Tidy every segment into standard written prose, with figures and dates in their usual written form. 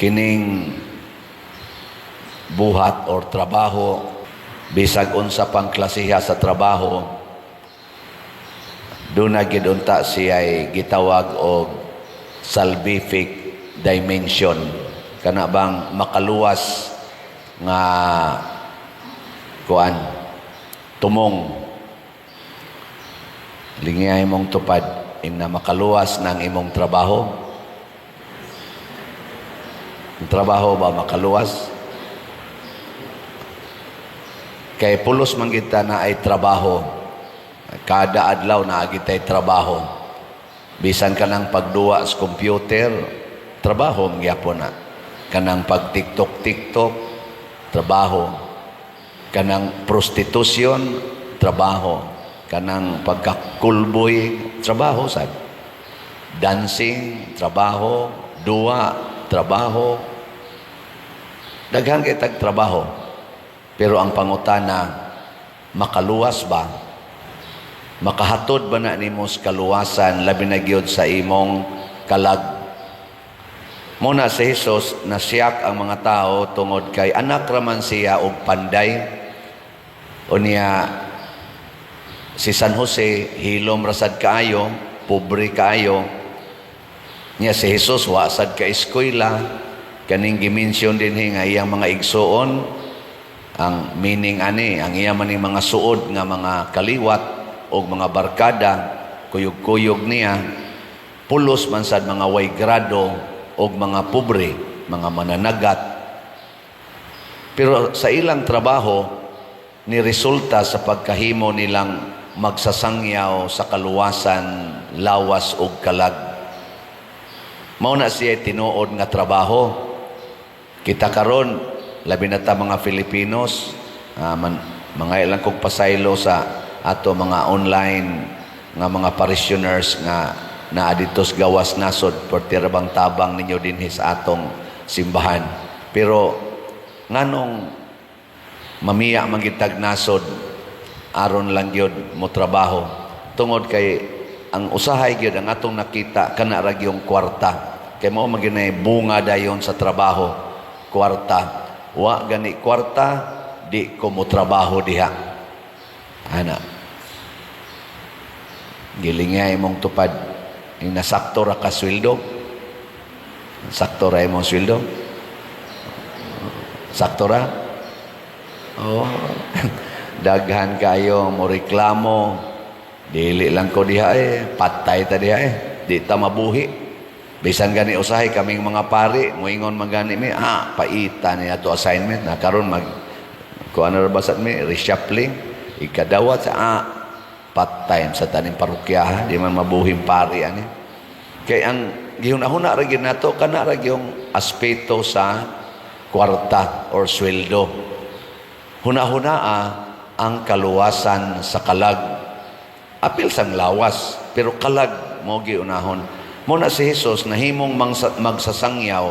Kining buhat or trabaho, bisag unsa pang klasiha sa trabaho, duna gyud unta siya'y gitawag og salvific dimension, kana bang makaluwas nga kuan, tumong. Lingiyay mong tupad na makaluwas ng imong trabaho. Ang trabaho ba makaluwas? Kay pulos man kita na ay trabaho. Kada adlaw naa kitay trabaho. Bisan kanang pagduwa sa computer, trabaho gyapon na. Kanang pag TikTok TikTok, trabaho. Kanang prostitution, trabaho. Kanang pagkakulboy, trabaho sad. Dancing, trabaho. Duwa, trabaho. Daghan kay tag trabaho. Pero ang pangutana, makaluwas ba? Makahatod ba na nimo sa kaluwasan, labi na gyud sa imong kalag? Muna si Jesus, nasiyak ang mga tao tungod kay anak raman siya og panday. Unya si San Jose, hilom rasad kaayo, pobre kaayo. Nya si Jesus wa sad ka eskwela. Kaning gi-mention dinhi nga iyang mga igsuon, ang meaning ani, ang iya maning mga suod nga mga kaliwat o mga barkada, kuyog-kuyog niya, pulos man sad mga way grado og mga pobre, mga mananagat. Pero sa ilang trabaho, ni resulta sa pagkahimo nilang magsasangyaw sa kaluwasan, lawas ug kalag. Mao na siya tinuod nga trabaho. Kita karon, labi na ta mga Filipinos, man, mga ilang kog pasaylo sa ato mga online nga mga parishioners nga naa dito sa gawas nasod, perti ra bang tabang ninyo dinhi sa atong simbahan. Pero nganong mamiya man gitag nasod aron lang gyud mo trabaho? Tungod kay ang usahay gyud ang atong nakita, kana ra gyung kwarta, kay mao man gyud bunga dayon sa trabaho, kwarta. Wa gani kwarta, di ko mo trabaho diha. Ana, gilingay imong tupad, nasakto ra ka sweldo? Sakto ra imong sweldo? Sakto ra? Oh, daghan kayo mo reklamo. Dili lang ko diha eh, patay ta diha eh. Di ta mabuhi. Bisan gani usahay kaming mga pari, moingon man gani mi, paita ni ato assignment na karon, mag kuan ra basat mi, reshuffling, ikadawat sa patay sa taning parokya, di man mabuhing pari ani. Kay ang gihuna-huna ra gyud nato, kana ra gyung aspeto sa kwarta or sweldo. Huna-hunaa ang kaluwasan sa kalag. Apil sang lawas, pero kalag mo giunahon. Muna si Jesus nahimong magsasangyaw,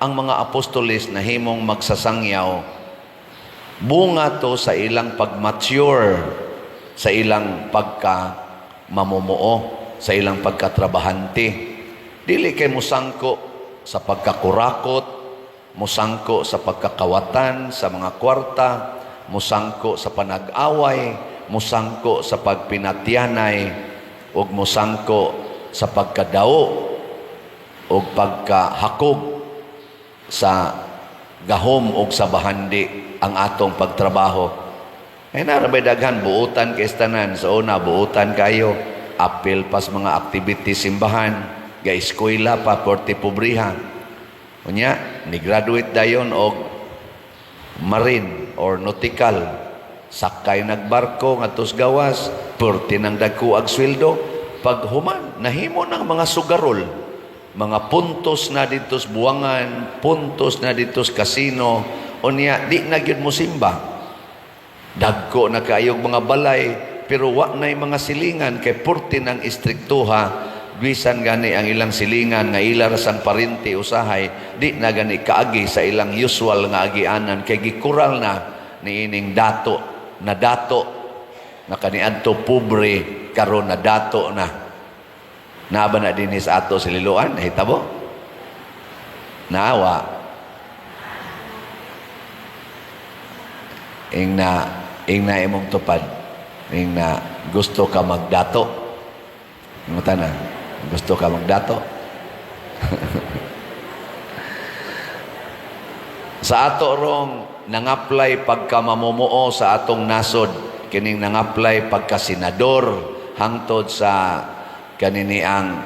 ang mga apostoles nahimong magsasangyaw. Bunga to sa ilang pag-mature, sa ilang pagka mamumuo, sa ilang pagkatrabahante. Dili kay musangko sa pagkakurakot, musangko sa pagkakawatan sa mga kwarta, musangko sa panag-away, musangko sa pagpinatyanay, ug musangko sa pagkadao ug pagkahakog sa gahom ug sa bahandi ang atong pagtrabaho. Ay naa ra daghan buutan kay tanan. Sa una, buutan kayo. Apil pas mga activities simbahan, ga eskwela pa porte pobriha. Unya, ni graduate dayon og marine or nautical. Sakay nagbarko ngadtos gawas, perti ng dagko ag sweldo. Paghuman, nahimo ng mga sugarol. Mga puntos na dito sa buwangan, puntos na dito sa kasino. Unya, di na gyud mo simba. Dagko na kaayog mga balay, pero wa na'y mga silingan kay purti ng istriktuha. Bisan gani ang ilang silingan nga ila ra sang parente usahay, di na gani kaagi sa ilang usual nga agianan kay gikural na niining dato na dato na kaniadto pobre, karon na dato na. Naa ba na dinhi sa ato sa Liloan? Nahitabo? Naawa. Ing na imong tupad. Ing na gusto ka magdato. Ngutana, gusto ka magdato? Sa ato rong nangaplay pagka mamumuo sa atong nasod, kining nangaplay pagka senador hangtod sa kaniniang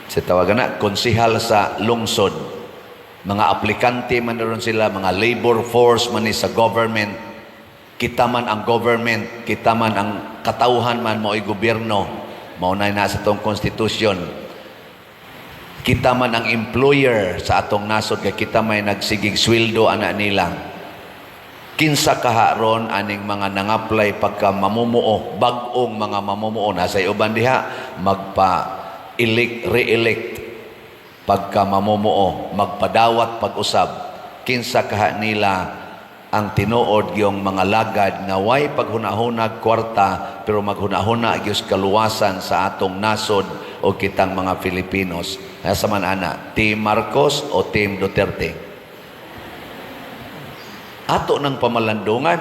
sa tawagan na konsihal sa lungsod, mga aplikante man ron sila, mga labor force man ni sa government. Kita man ang government, kita man ang katawhan man, mo'y gobyerno, mao na sa atong konstitusyon. Kita man ang employer sa atong nasod kay kita may nagsigig sweldo ana nila. Kinsa kaha ron aning mga nangaplay pagka mamumuo, bag-ong mga mamumuo, nasa uban diha magpa elect, re-elect pagka mamumuo, magpadawat pag-usab? Kinsa kaha nila ang tinuod yung mga lagad nga way paghunahunag kwarta pero maghunahuna gyud kaluwasan sa atong nasod o kitang mga Filipinos? Asa man ana, Team Marcos o Team Duterte? Ato ng pamalandungan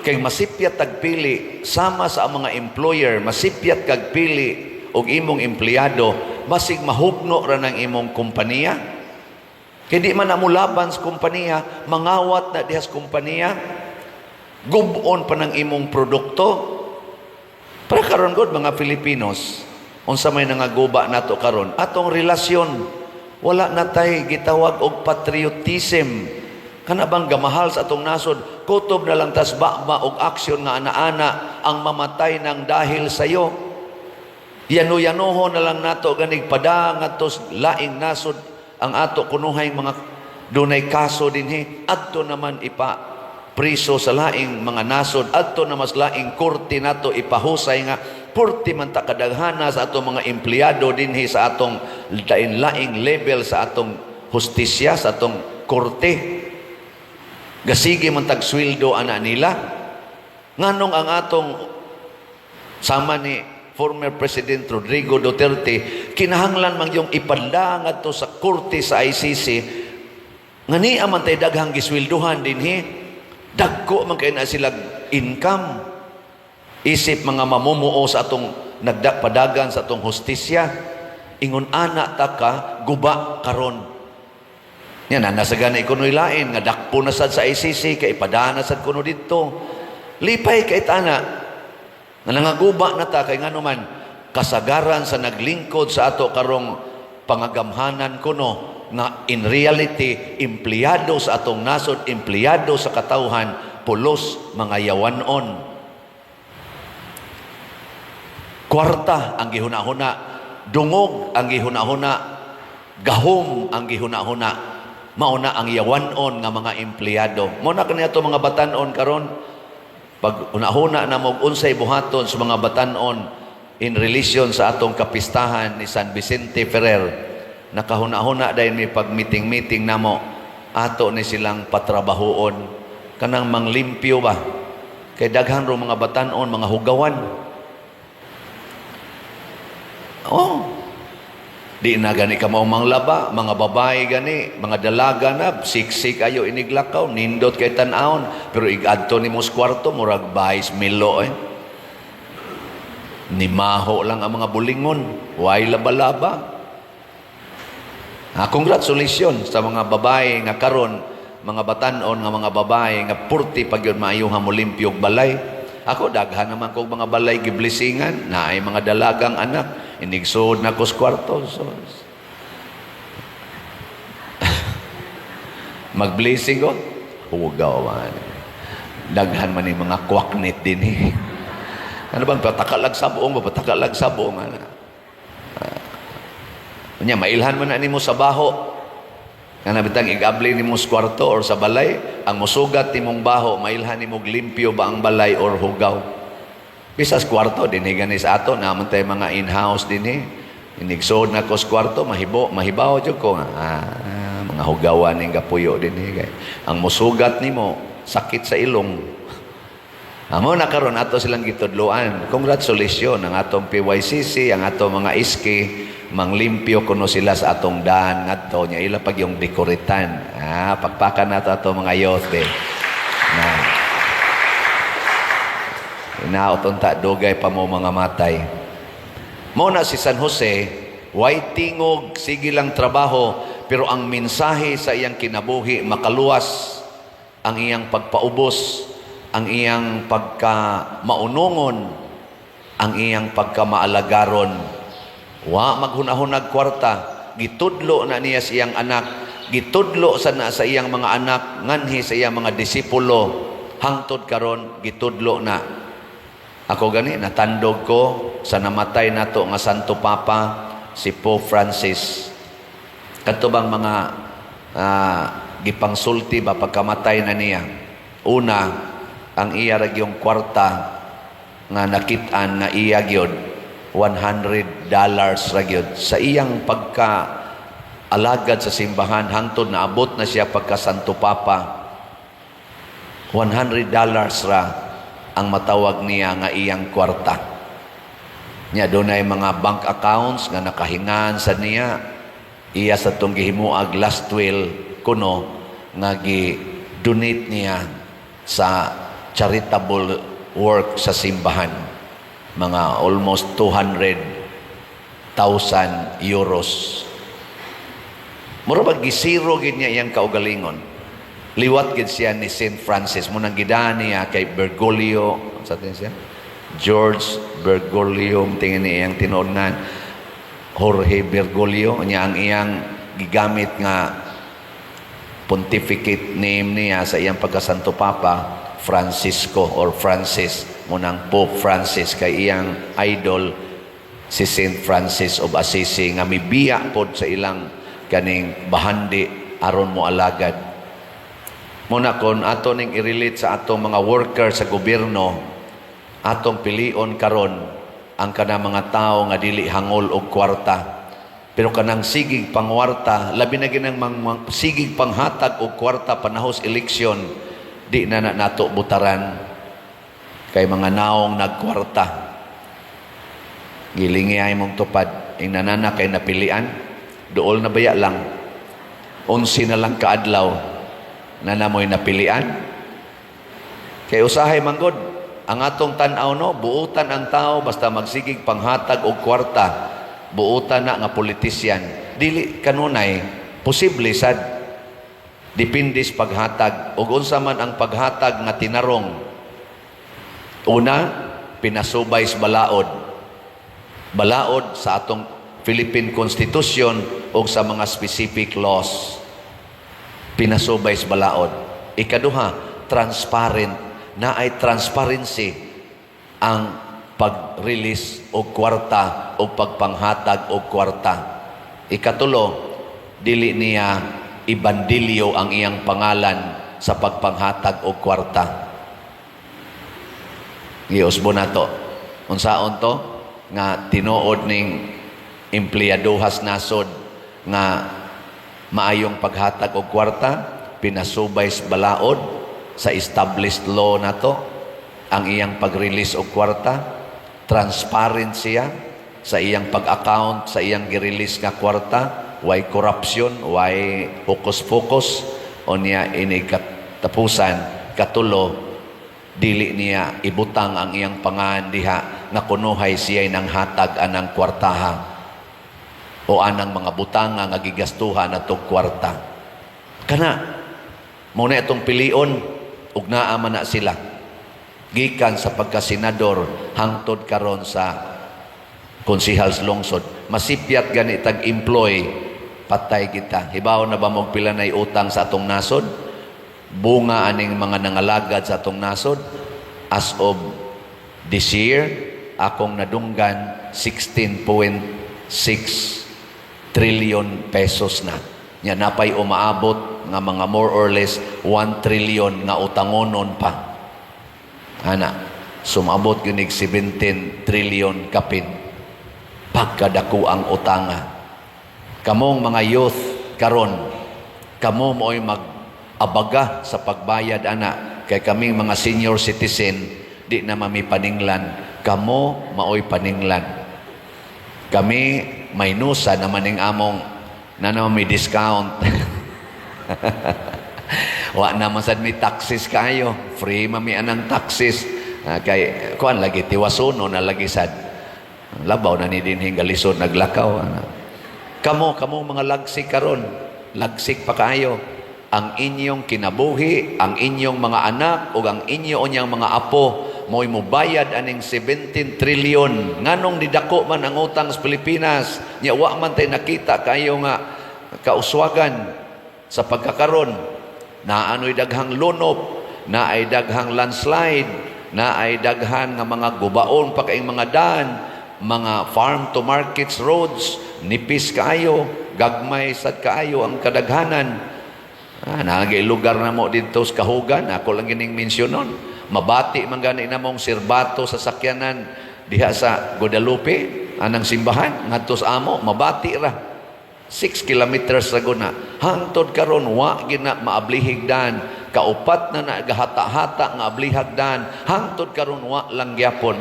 kay masipyat tagpili sama sa mga employer. Masipyat kag pili og imong empleyado, basig mahugno ra ng imong kompanya. Kay di man na mo laban sa kompanya, mangawat na diha sa kompanya, gubon pa ng imong produkto. Para karon god mga Filipinos, unsa may nangaguba nato karon? Atong relasyon, wala na tay gitawag og patriotism. Kana bang gamahal sa atong nasod, kutob na lang tas ba og aksyon nga ana-ana ang mamatay ng dahil sayo. Yano-yanoho na lang nato ganig pada ngadto sa laing nasod ang ato kunuhay mga dunay kaso dinhi, adto naman ipa priso sa laing mga nasod, adto na mas laing korte nato ipahusay nga purti man ta kadaghana sa atong mga empleyado dinhi sa atong lain-laing level sa atong hustisya, sa atong korte. Gasige man tag sweldo ana nila. Nganong ang atong sama ni former President Rodrigo Duterte, kinahanglan man yung ipadla ngadto sa korte sa ICC nga niya man tay daghang gisweldohan dinhi, dagko man kay na sila income isip mga mamumuo sa atong nagdapadagan sa atong hustisya? Ingon ana ta ka guba karon. Yan na nasa gani kuno'y lain nga dakpo na sad sa ICC kay ipadana sad kuno didto. Lipay kay tana nga nangaguba na ta kay ngano man kasagaran sa naglingkod sa ato karong pangagamhanan kuno nga in reality empleyado sa atong nasod, empleyado sa katawhan, pulos mga yawanon. Kwarta ang gihuna-huna, dungog ang gihuna-huna, gahom ang gihuna-huna. Mao na ang yawanon nga mga empleyado. Mao na kaniya mga batanon karon. Pag una-huna na mo unsay buhaton sa mga batanon in relation sa atong kapistahan ni San Vicente Ferrer, nakahuna-huna dahil may pag meeting-meeting namo, ato ni silang patrabahoon kanang manglimpyo ba, kay daghan ro mga batanon mga hugawan. Oh, di na gani ka mao manglaba, mga babae gani, mga dalaga na, siksik ayo iniglakaw, nindot kay tan-awon, pero igadto nimo sa kwarto, murag bahis milo eh. Nimaho lang ang mga bulingon, way laba-laba. Ah, congratulations sa mga babae nga karon, mga batanon nga mga babae nga purti pag yun maayuha mo limpyog balay. Ako daghan naman kog mga balay giblesingan, naay mga dalagang anak, inigsuod na ko sa kwarto. So, mag-blessing ko, hugaw man. Daghan man ni mga kwaknit din eh. Ano bang patakalag sabong, patakalag sabong. Ano? Nya, mailhan man na nimo sa baho. Nga bitang igabli nimo sa kwarto or sa balay, ang musugat nimong baho, mailhan nimo limpyo ba ang balay or hugaw. Bisas kwarto, dinhi gani sa ato, naman tayo mga in-house dinhi. Inigsuod na ko sa kwarto, mahibo, mahibaw jud ko nga, ah, mga hugawan ning gapuyo dinhi kay. Ang musugat nimo, sakit sa ilong. Amo na karon ato silang gitudloan. Congratulations ang atong PYCC, ang atong mga SK, manglimpyo kuno sila sa atong daan ngadto nya ila pag yung dekoritan. Ah, pakpakan nato ato mga youth eh. Hinaot unta dugay pa mo mga matay. Mao na si San Jose, way tingog, sige lang trabaho, pero ang mensahe sa iyang kinabuhi makaluwas, ang iyang pagpaubos, ang iyang pagka maunungon, ang iyang pagka maalagaron. Wa maghunahunag kwarta, gitudlo na niya sa iyang anak, gitudlo sa na sa iyang mga anak, nganhi sa iyang mga disipulo, hangtod karon gitudlo na. Ako gani natandog ko sa namatay nato nga Santo Papa, si Pope Francis. Kadto bang mga gipangsulti ba pagkamatay na niya. Una, ang iya ra gyung kwarta nga nakit-an nga iya gyud, $100 ra gyud sa iyang pagka alagad sa simbahan hangtod naabot na siya pagka Santo Papa. $100 ra ang matawag niya nga iyang kwarta. Nya dunay mga bank accounts nga nakahingan sa niya. Iya sa tong gihimuag last will kuno nga gi-donate niya sa charitable work sa simbahan. Mga almost 200,000 euros. Mura ba gisiro gid niya iyang kaugalingon. Liwat gid siya ni Saint Francis mo nang gidaan niya kay Bergoglio sa tin siya. George Bergoglio tingin ni iyang tinuod nga Jorge Bergoglio niya, ang iyang gigamit nga pontificate name niya sa iyang pagkasanto papa, Francisco or Francis mo nang Pope Francis, kay iyang idol si Saint Francis of Assisi nga mibiya pod sa ilang kaning bahandi aron mo alagad. Muna kon ato ning i-relate sa atong mga worker sa gobyerno, atong pilion karon ang kanang mga tao nga dili hangol og kwarta. Pero kanang sigig pangwarta, labi na ginang sigig panghatag og kwarta panahos eleksyon, di na na nato butaran kay mga naong nagkwarta. Gilingi ay mong tupad, ing nanana kay napilian, duol na baya lang. 11 na lang kaadlaw na namoy napilian. Kay usahay manggod, ang atong tan-aw no, buutan ang tao basta magsigig panghatag og kwarta, buutan na nga politisyan. Dili kanunay, posible sad, depende sa paghatag ug unsa man ang paghatag nga tinarong. Una, pinasubay sa balaod. Balaod sa atong Philippine Constitution o sa mga specific laws. Pinasubay sa balaod. Ikaduha, transparent. Na ay transparency ang pag-release og kwarta o pagpanghatag og kwarta. Ikatulo, dili niya ibandilyo ang iyang pangalan sa pagpanghatag og kwarta. Giusbo na to. Unsaon to? Nga tinuod ning empleyadohas nasod nga maayong paghatag og kwarta, pinasubay sa balaod sa established law nato ang iyang pag-release og kwarta, transparent siya sa iyang pag-account sa iyang gi-release nga kwarta, way corruption, way hocus-pocus. Unya ini katapusan, katulo, dili niya ibutang ang iyang pangan diha nga kunuhay siya'y nang hatag anang kwartaha o anang mga butanga nga gigastuhan atong kwarta. Kana mo na itong pilion ug naa man na sila gikan sa pagkasenador hangtod karon sa konsihal sa lungsod. Masipyat gani tag employ, patay kita. Hibaw na ba mo pila nay utang sa atong nasod? Bunga aning mga nangalagad sa atong nasod, as of this year, akong nadunggan, 16.6 trillion pesos na. Nya napay umaabot nga mga more or less 1 trillion nga utangonon pa. Ana, sumabot gyud 17 trillion kapin. Pagkadako ang utanga. Kamong mga youth karon, kamo mo'y mag-abaga sa pagbayad ana kay kaming mga senior citizen di na mami paninglan. Kamo maoy paninglan. Kami may nusa naman ning among na naman may discount. Wa naman sad may taxes kayo. Free mami anang taxes. Ah, kay kuan lagi, tiwasono na lagi sad. Labaw na ni dinhi galisod naglakaw. Ana. Kamo, kamo mga lagsik karon, lagsik pa kaayo. Ang inyong kinabuhi, ang inyong mga anak ug ang inyo unyang mga apo mo'y mubayad aning 17 trillion. Nganong nidako man ang utang sa Pilipinas? Nya wa man tay nakita kayo nga kauswagan sa pagkakaron. Naano'y daghang lunop, naay daghang landslide, naay daghan nga mga gubaon pa kaayong mga daan, mga farm to markets roads, nipis kaayo, gagmay sad kaayo ang kadaghanan. Ah, naagay lugar na mo dito sa Kahugan, ako lang gining mensyonon. Mabati man gani namong sirbato sa sakyanan diha sa Guadalupe, anang simbahan, ngadto sa amo, mabati ra. 6 kilometers ra guna. Hangtod karon wa gina maablihig dan. Kaupat na nagahata-hata nga ablihag dan. Hangtod karon wa lang gyapon.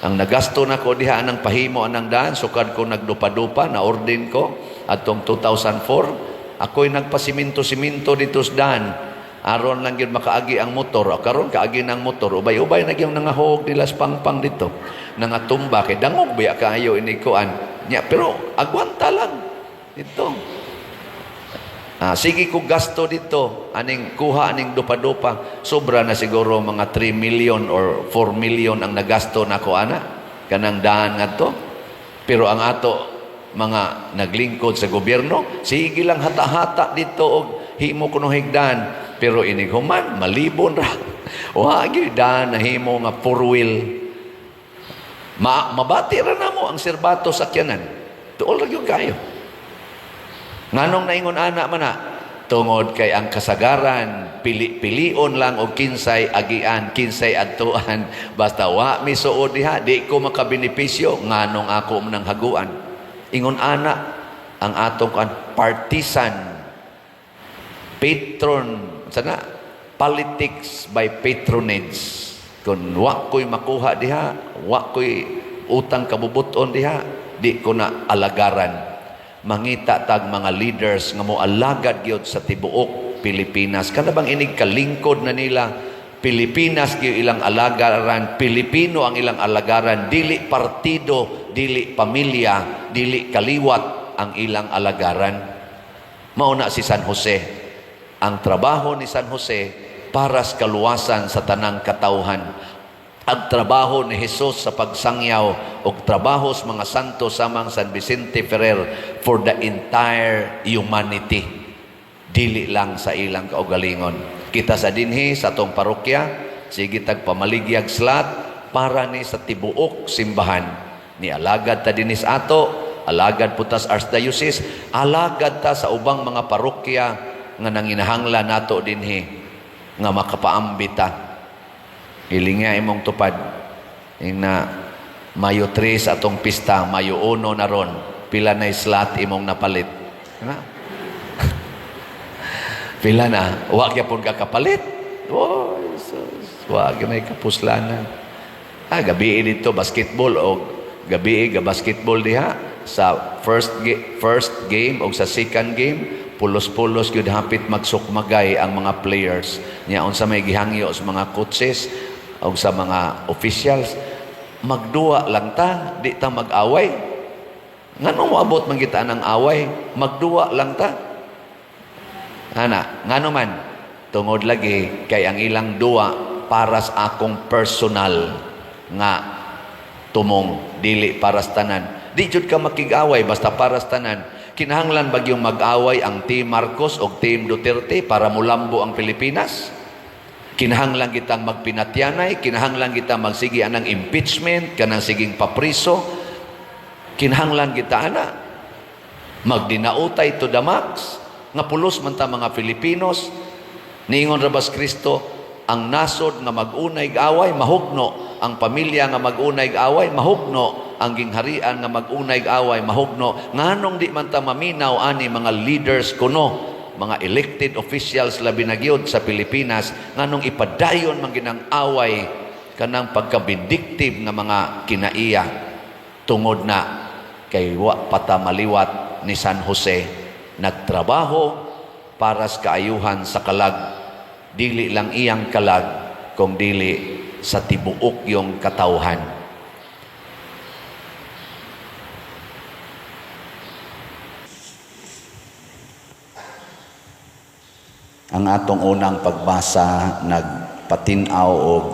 Ang nagasto na ko diha anang pahimo anang daan, sukad ko nagdupa-dupa, na ordin ko atong 2004, ako'y nagpasiminto-siminto dito sa daan. Aron lang gyud makaagi ang motor. O, karon kaagi ng motor, ubay-ubay na gyud nangahog nila sa pangpang dito. Nangatumba kay dangog biya kaayo ini kuan. Nya, pero agwanta lang dito. Ah, sige ko gasto dito, aning kuha aning dupa-dupa, sobra na siguro mga 3 million or 4 million ang nagasto nako ana kanang daan ngadto. Pero ang ato mga naglingkod sa gobyerno, sige lang hata-hata dito og himo kuno higdan, pero inig human malibon ra. Wa gyud daan nahimo nga four wheel. Mabati ra namo ang sirbato sa sakyanan. Tuol ra gyud kayo. Nganong naingon ana man na? Tungod kay ang kasagaran, pili-pilion lang og kinsay agian, kinsay adtuan. Basta wa misuod diha, di ko makabenepisyo, nganong ako manang haguan. Ingon ana ang atong kan partisan patron sana, politics by patronage. Kung wa ko'y makuha diha, wa ko'y utang kabubuton diha, di ko na alagaran. Mangita tag mga leaders nga mo alagad gyud sa tibuok Pilipinas. Kana bang inig kalingkod na nila, Pilipinas gyud ilang alagaran, Pilipino ang ilang alagaran, dili partido, dili pamilya, dili kaliwat ang ilang alagaran. Mao na si San Jose. Ang trabaho ni San Jose para sa kaluwasan sa tanang katawhan. Ang trabaho ni Jesus sa pagsangyaw o trabaho sa mga santo samang San Vicente Ferrer for the entire humanity. Dili lang sa ilang kaugalingon. Kita sa dinhi sa atong parokya, sige tag pamaligyag slot para ni sa tibuok simbahan. Ni alagad ta dinhi sa ato, alagad po ta sa Archdiocese, alagad ta sa ubang mga parokya nga nanginahanglan nato dinhi nga makapaambit ta. Hilinga imong tupad. Ing na Mayo 3 atong pista, Mayo 1 na ron. Pila na slot imong napalit? Na? Pila na? Wa gyapon ka kapalit. Oh, Jesus. Wa gyud kapuslanan. Ah, gabi dito basketball o gabi ga basketball diha sa first game o sa second game, pulos-pulos gyud, hapit magsukmagay ang mga players niya. Unsa may gihangyo sa mga coaches o sa mga officials? Magduwa lang ta, di ta mag-away. Ngano moabot man kita ng away? Magduwa lang ta ana. Ngano man? Tungod lagi kay ang ilang duwa para sa akong personal nga tumong, dili para sa tanan. Di jud ka makig-away basta para sa tanan. Kinahanglan ba yung mag-away ang Team Marcos o Team Duterte para mulambo ang Pilipinas? Kinahanglan kitang magpinatyanay, kinahanglan kita magsigi anang impeachment, kanang siging papriso. Kinahanglan kita ana magdinautay to the max nga pulos man ta mga Filipinos. Niingon ra bas Kristo, ang nasod nga mag-unay away mahugno, ang pamilya nga mag-unay away mahugno, ang gingharian nga mag-unay away mahugno. Nganong di man ta maminaw ani mga leaders kuno, mga elected officials, labi na gyud sa Pilipinas? Nganong ipadayon man ginang away, kanang pagka-vindictive nga mga kinaiya? Tungod na kay wa pata maliwat ni San Jose, nagtrabaho para sa kaayuhan sa kalag, dili lang iyang kalag kung dili sa tibuok yung katawhan. Ang atong unang pagbasa nagpatin-aw og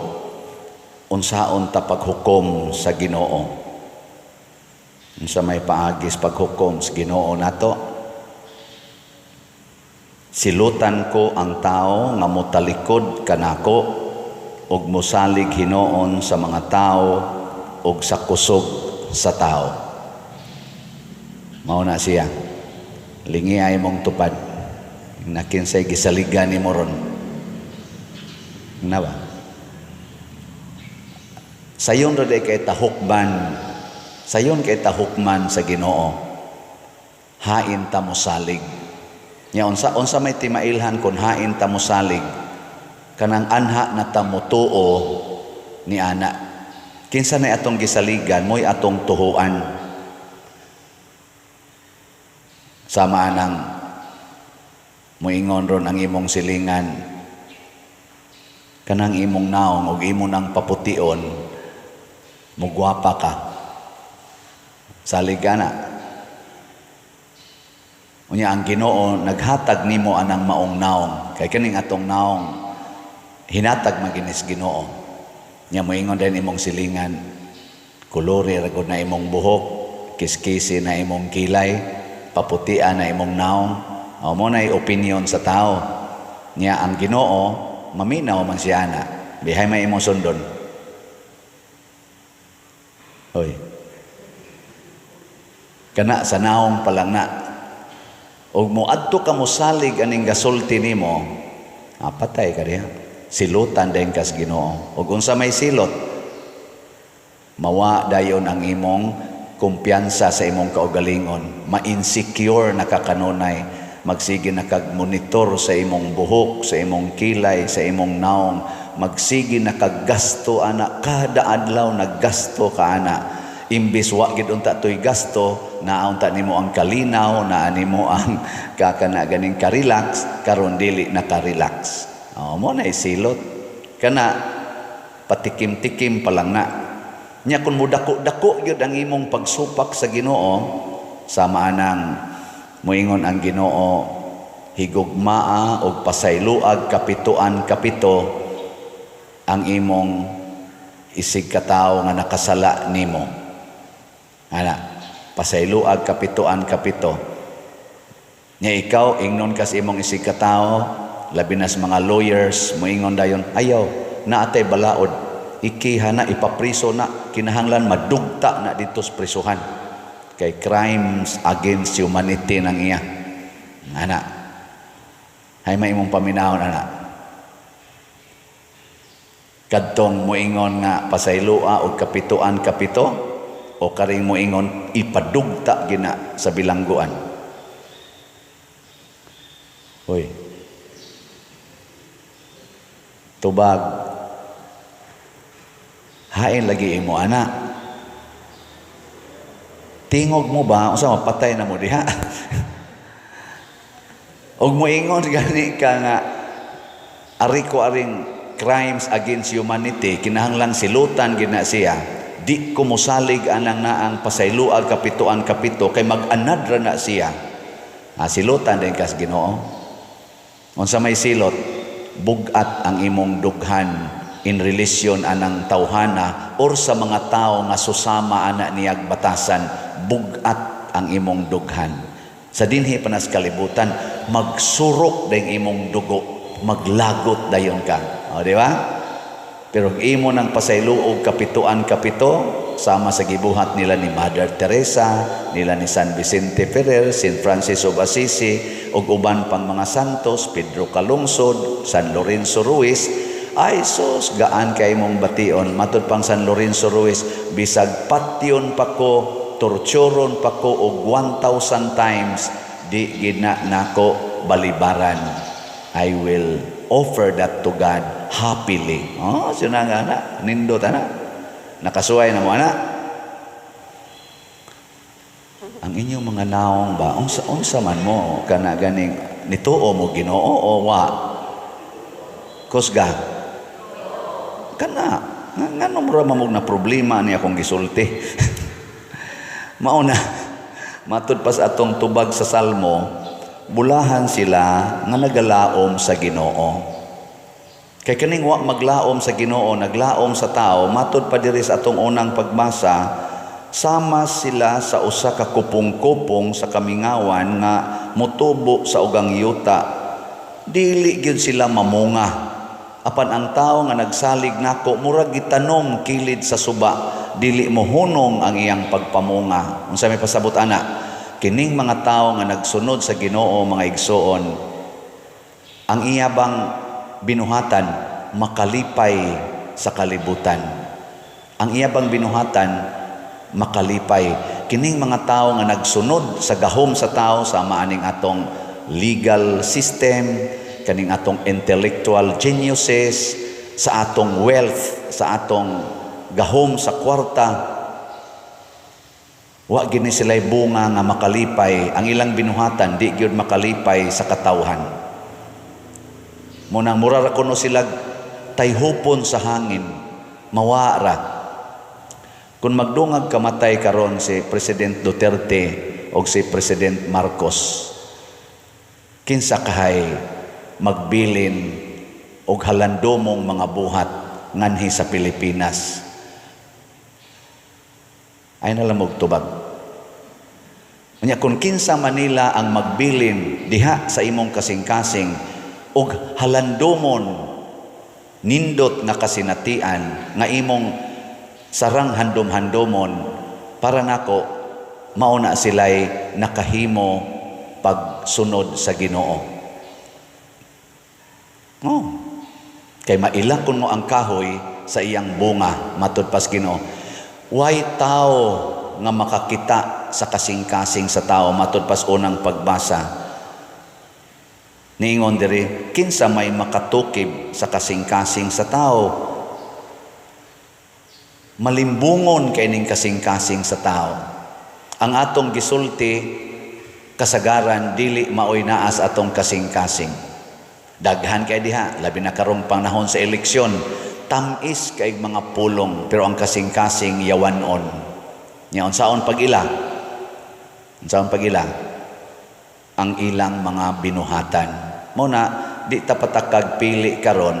unsaon ta paghukom sa Ginoo. Unsa may paagis paghukom sa Ginoo nato? Silutan ko ang tao nga motalikod kanako ug mosalig hinuon sa mga tao ug sa kusog sa tao. Mao na siya. Lingi ay mong tupad. Nakinsay gisaligan ni mo ron. Na ba? Sayon ra day kay tahukman. Sayon kay tahukman sa Ginoo. Hain ta mosalig. Nya unsa unsa may timailhan kon hain ta mosalig? Kanang anha na ta motuo ni ana. Kinsa nay atong gisaligan, mo'y atong tuhuan. Sama anang moingon ron ang imong silingan, kanang imong naong og imo nang papution, mugwapa ka. Salig ka na. Unya ang Ginoo naghatag nimo anang maong naong, kay kaning atong naong hinatag maginis Ginoo. Nya moingon din imong silingan, kulori ra gud na imong buhok, kiskisi na imong kilay, paputian na imong naong. O mo na opinion sa tao. Nya ang Ginoo maminaw man siya ana. Bihay may imong sundon. Hoy. Kana sa naong pa lang na. Og moadto ka mosalig aning gasulti nimo, patay ka diha. Silutan din kas Ginoo. Og unsa may silot, mawa dayon ang imong kumpiyansa sa imong kaugalingon. Ma-insecure na ka kanunay. Magsige na kag monitor sa imong buhok, sa imong kilay, sa imong naong. Magsige na kag gasto ana, kada adlaw naggasto ka ana. Imbis wa gid unta toy gasto, naa unta nimo ang kalinaw, naa nimo ang kakana ganing ka-relax, karon dili na ka-relax. Oh, mo na isilot. Kana patikim-tikim pa lang na. Nya kun modako-dako gyud ang imong pagsupak sa Ginoo, sama anang moingon ang Ginoo, higugmaa og pasayloag kapituan kapito ang imong isig katawo nga nakasala nimo. Ana, pasayloag kapituan kapito. Nya ikaw ingnon kas imong isig katawo, labi na sa mga lawyers, moingon dayon, ayaw, naatay balaod, ikiha na, ipapriso na, kinahanglan madugta na dito sa prisuhan. Kay crimes against humanity nang iya. Ana, hay may imong paminahon, ana. Kadtong moingon nga pasayloa og kapituan kapito, o karing moingon ipadugta gina sa bilangguan. Hoy. Tubag. Hain lagi imo ana. Tingog mo ba unsa mapatay na mo diha? Og moingon gani ka nga ari ko aring crimes against humanity, kinahanglan silutan gina siya. Di ko mosalig anang naang pasayloag kapituan kapito kay mag-anad ra na siya. Silutan din kas Ginoo. Unsa may silot, bugat ang imong dughan in relation anang tawhana or sa mga tao nga susama ana niyag batasan, bugat ang imong dughan. Sa dinhi pa nas kalibutan, magsurok dayong imong dugo, maglagot dayon ka. O, di ba? Pero imo nang pasayloog kapituan kapito, sama sa gibuhat nila ni Mother Teresa, nila ni San Vicente Ferrer, Saint Francis of Assisi, ug uban pang mga santos, Pedro Calungsod, San Lorenzo Ruiz. Ay sus, gaan kay mong bation. Matud pang San Lorenzo Ruiz, bisag patyon pa ko, torturon pa ko og 1,000 times, di gina nako balibaran. I will offer that to God happily. Oh, siya na nga na. Nindot, ana. Nakasuway na mo, ana. Ang inyong mga naong ba, unsa man mo, kana ganing, nituo mo Ginoo o wa? Kusga. Kana. Nga ngano mura mamog na problema ni akong gisulti. Mao na, matud pa sa atong tubag sa Salmo, bulahan sila nga nagalaom sa Ginoo. Kay kaning wa maglaom sa Ginoo, naglaom sa tao, matud pa diri sa atong unang pagbasa, sama sila sa usa ka kupong-kupong sa kamingawan nga motubo sa ugang yuta. Dili gyud sila mamunga. Apan ang tao nga nagsalig nako, murag gitanom kilid sa suba, dili mohunong ang iyang pagpamunga. Unsa may pasabot ana? Kining mga tao nga nagsunod sa Ginoo, mga igsoon, ang iya bang binuhatan, makalipay sa kalibutan. Ang iya bang binuhatan, makalipay. Kining mga tao nga nagsunod sa gahom sa tao, sama aning atong legal system, kaning atong intellectual geniuses, sa atong wealth, sa atong gahom sa kwarta, wa gini sila'y bunga nga makalipay. Ang ilang binuhatan, di gyud makalipay sa katawhan. Munang mura ra kuno sila tayhupon sa hangin, mawa ra. Kung magdungag kamatay karon si President Duterte o si President Marcos, kinsa kahay magbilin og halandomong mga buhat nganhi sa Pilipinas? Ay na lang tubag. Unya, kung kinsa Manila ang magbilin diha sa imong kasing-kasing og halandomon, nindot nga kasinatian nga imong sarang handom-handomon, para nako mao na sila'y nakahimo pagsunod sa Ginoo. Oh. Kay maila kuno ang kahoy sa iyang bunga, matud pas Ginoo. Way tao nga makakita sa kasing-kasing sa tao, matud pas unang pagbasa. Niingon diri, kinsa may makatukib sa kasing-kasing sa tao? Malimbungon kay ning kasing-kasing sa tao. Ang atong gisulti kasagaran, dili maoy naa sa atong kasing-kasing. Daghan kay diha, labi na karong panahon sa eleksyon, tamis kay mga pulong, pero ang kasing-kasing yawanon. Nya unsaon pag-ila? Unsaon pag-ila? Ang ilang mga binuhatan. Mo na di ta patakag pili karon,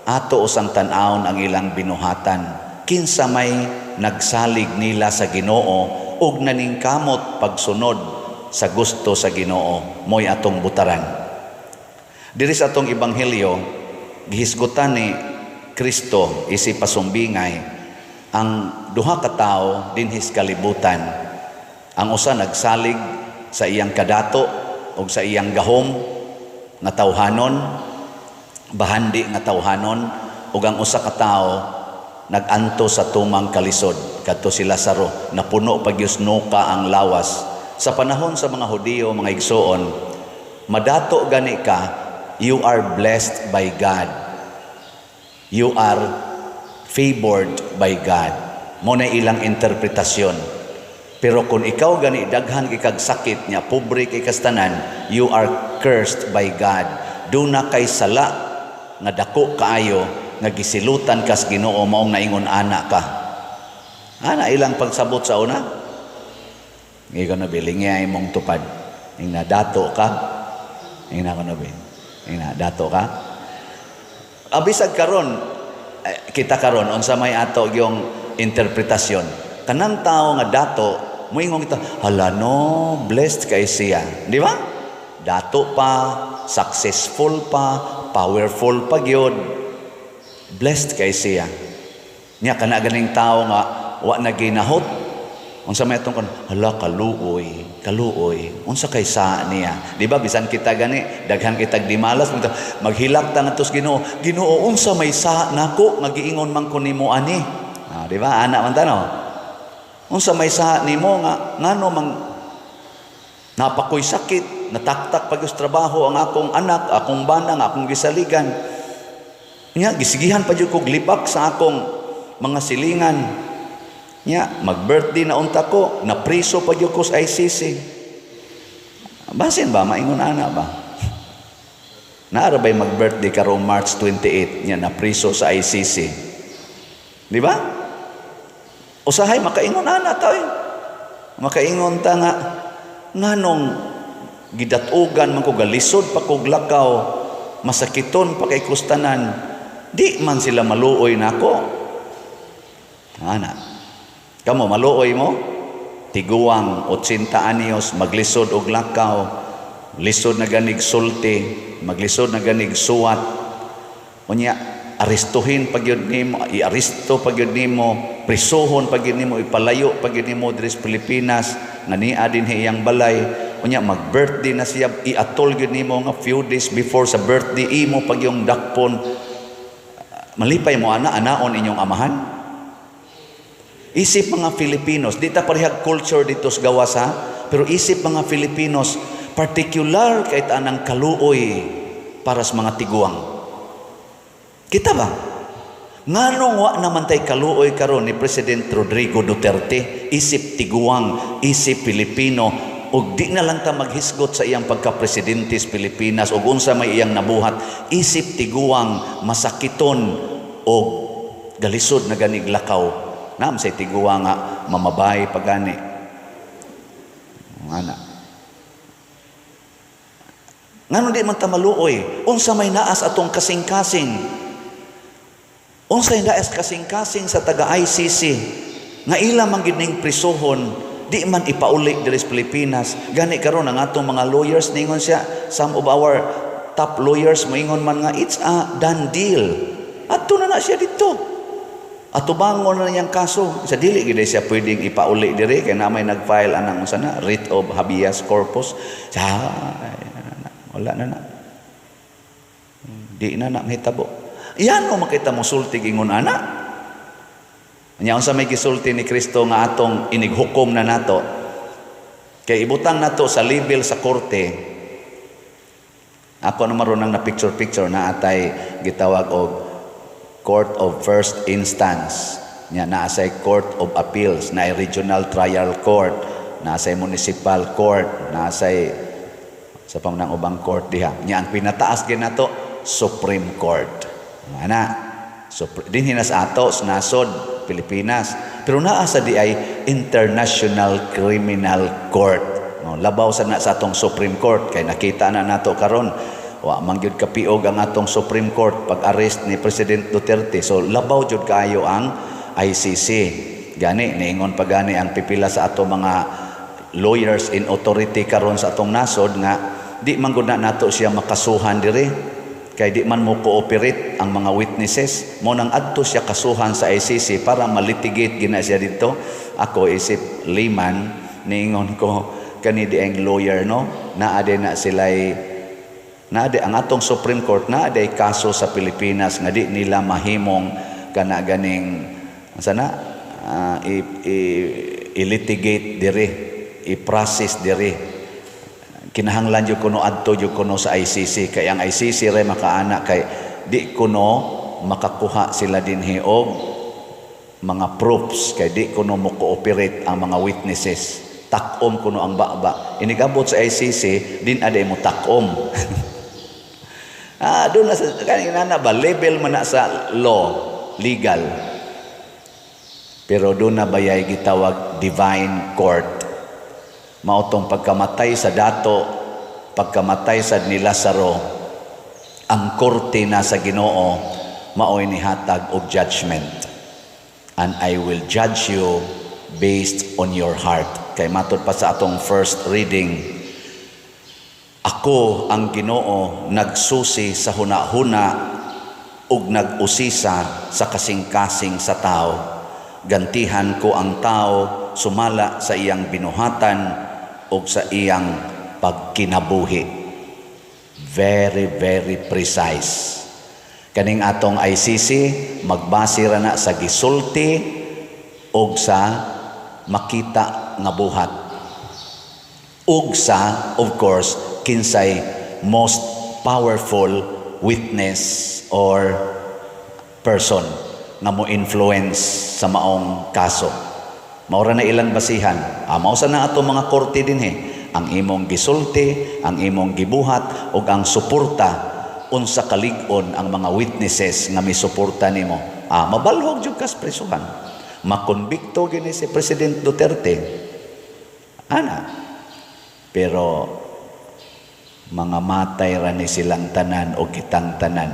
ato usang tan-awon ang ilang binuhatan. Kinsa may nagsalig nila sa Ginoo ug naningkamot pagsunod sa gusto sa Ginoo, mo'y atong butaran. Diri sa atong ebanghelyo, gihisgutan ni Kristo isi pasumbingay ang duha ka tawo dinhis kalibutan. Ang usa nagsalig sa iyang kadato ug sa iyang gahom nga tawhanon, bahandi nga tawhanon, ug ang usa ka tawo nag-anto sa tumang kalisod, kadto si Lazaro, napuno pa gyud nuka ang lawas. Sa panahon sa mga Hudiyo, mga igsoon, madato gani ka, you are blessed by God. You are favored by God. Mo na ilang interpretasyon. Pero kung ikaw gani daghan kay kag sakit nya, pobre kay kastanan, you are cursed by God. Duna kay sala nga dako kaayo nga gisilutan kas Ginoo, maong naingon ana ka. Ana ilang pagsabot sa una. Ikaw na biling niya imong tupad. Ing na dato ka. Ing na ko na bi. Ing na dato ka. Abisag karon eh, kita karon, unsa may ato yung interpretasyon? Kanang tao nga dato, moingon kita, "Hala no, blessed kay siya." Di ba? Dato pa, successful pa, powerful pa gyud. Blessed kay siya. Nya kana ganing tao nga wa na ginahot, unsa may atong kon? "Hala, kaluoy, kaluoy. Unsa kay sa niya?" Di ba bisan kita gani, daghan kitag dimalas, maghilak ta ngadto sa Ginoo. "Ginoo, unsa may sa nako nga giingon man ko nimo ani?" Ah, di ba? Ana man ta, no? "Unsa may sa nimo nga ngano mang napakoy sakit, nataktak pag trabaho ang akong anak, akong bana nga akong gisaligan. Nya gisigihan pa jud kog libak sa akong mga silingan. Nya mag-birthday na unta ko, napriso pa jud ko sa ICC." Basin ba maingon ana ba? Naara ba'y mag-birthday karong March 28 nya napriso sa ICC? Di ba? Usahay makaingon ana ta eh. Makaingon ta nga nganong gidatugan man ko, galisod pa kog lakaw, masakiton pa kay kustanan, di man sila maluoy nako. Ana. Kamo, maluoy mo? Tiguang 80 anyos, maglisod og lakaw, lisod na ganig sulti, maglisod na ganig suwat. Unya arestuhin pa gyud nimo, iaresto pa gyud nimo, prisuhon pa gyud nimo, ipalayo pa gyud nimo diri sa Pilipinas nga niya din iyang balay. Unya mag-birthday na siya, iatol gyud nimo nga few days before sa birthday imo pag yung dakpon. Malipay mo ana, anaon inyong amahan? Isip mga Filipinos, di ta parehag culture dito sa gawas ha, pero isip mga Filipinos, particular kay anang kaluoy para sa mga tiguang. Kita ba? Nganong wa naman tay kaluoy karon ni President Rodrigo Duterte, isip tiguang, isip Pilipino, ug di na lang ta maghisgot sa iyang pagka-presidente sa Pilipinas ug unsa may iyang nabuhat, isip tiguang, masakiton og galisod na ganig lakaw. Naam say tiguang nga mamabay pagani. Ana. Ngano di man ta maluoy? Unsa may naas atong kasing-kasing? Unsay naas kasing-kasing sa taga ICC nga ila man gid ning prisuhon, di man ipauli diri sa Pilipinas? Gani karon ang atong mga lawyers ningon siya, some of our top lawyers moingon man nga it's a done deal. Adto na na siya dito. Atubangon na niyang kaso. Sa dili gid siya pwedeng ipauli diri kay na may nag-file anang unsa na writ of habeas corpus. Sa wala na na. Di na na mahitabo. Yan mo makita mo sulti ingon ana. Nya unsa may gisulti ni Kristo nga atong inighukom na nato? Kay ibutang nato sa label sa korte. Ako na maron na picture picture na atay gitawag og Court of First Instance. Nya naa say Court of Appeals, na Regional Trial Court, naa say Municipal Court, naa say sa pamanang ubang court diha. Nya ang pinataas gyud nato, Supreme Court. Ana. So dinhi na sa ato sa nasod Pilipinas. Pero naa sa di ay International Criminal Court. No, labaw sa na sa atong Supreme Court kay nakita na nato karon wa man gyud kapiog ang atong Supreme Court pag-arrest ni President Duterte. So labaw jud kaayo ang ICC. Gani niingon pa gani ang pipila sa ato mga lawyers in authority karon sa atong nasod nga di man gud na nato siya makasuhan diri kay di man mo cooperate ang mga witnesses mo, nang adto siya kasuhan sa ICC para malitigate gina siya dito. Ako isip layman, niingon ko kani di ang lawyer, no, naa na sila'y naa ang atong Supreme Court, naa day kaso sa Pilipinas nga di nila mahimong kana ganing sana i-litigate diri, i-process diri. Kinahanglan jud kuno adto jud kuno sa ICC kay ang ICC ray makaana kay di kuno makakuha sila dinhi og mga proofs kay di kuno mo cooperate ang mga witnesses. Takom kuno ang baba. Inigabot sa ICC din aday mo takom. Doon na sa kanina na ba level man na sa law, legal. Pero doon na bayay gitawag divine court. Mao tong pagkamatay sa dato, pagkamatay sa ni Lazaro, ang korte na sa Ginoo maoy nihatag og judgment. "And I will judge you based on your heart." Kay matod pa sa atong first reading, ako ang Ginoo, nagsusi sa huna-huna ug nag-usisa sa kasing-kasing sa tao. Gantihan ko ang tao sumala sa iyang binuhatan ug sa iyang pagkinabuhi. Very, very precise. Kaning atong ICC, magbase ra na sa gisulti ug sa makita nga buhat. Ug sa, of course, kinsay most powerful witness or person nga mo influence sa maong kaso. Maura na ilang basihan. Mao sa na ato mga korte dinhi. Ang imong gisulti, ang imong gibuhat ug ang suporta, unsa kalig-on ang mga witnesses nga misuporta nimo. Ah, mabalhog jud kas presuhan. Makonbikto gini si President Duterte. Ana. Pero mga matay ra ni silang tanan o kitang tanan.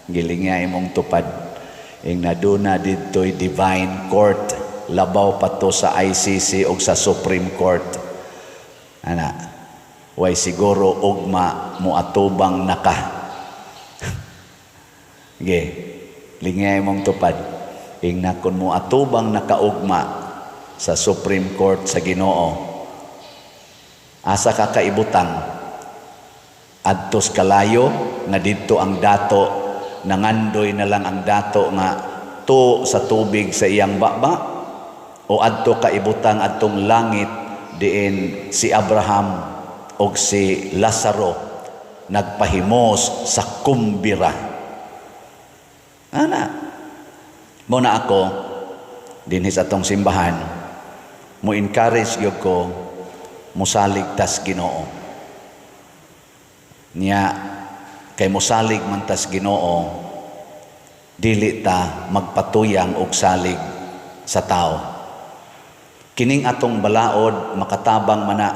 Gilinga imong tupad. Ing naduna didto'y divine court, labaw pa to sa ICC o sa Supreme Court. Ana, way siguro ugma moatubang naka. Ge, lingay mong tupad. Ing na kun mo atubang nakaugma sa Supreme Court sa Ginoo, asa ka kaibutang? Adtos kalayo nga didto ang dato, nangandoy na lang ang dato nga to sa tubig sa iyang baba, o adto ka ibutang adtong langit diin si Abraham og si Lazaro nagpahimos sa kumbira? Ana, mo na ako dinhi sa atong simbahan mo encourage gyud ko, musalig tas Ginoo. Niya kay mosalig man tas Ginoo, dili ta magpatuyang og salig sa tao. Kining atong balaod makatabang mana,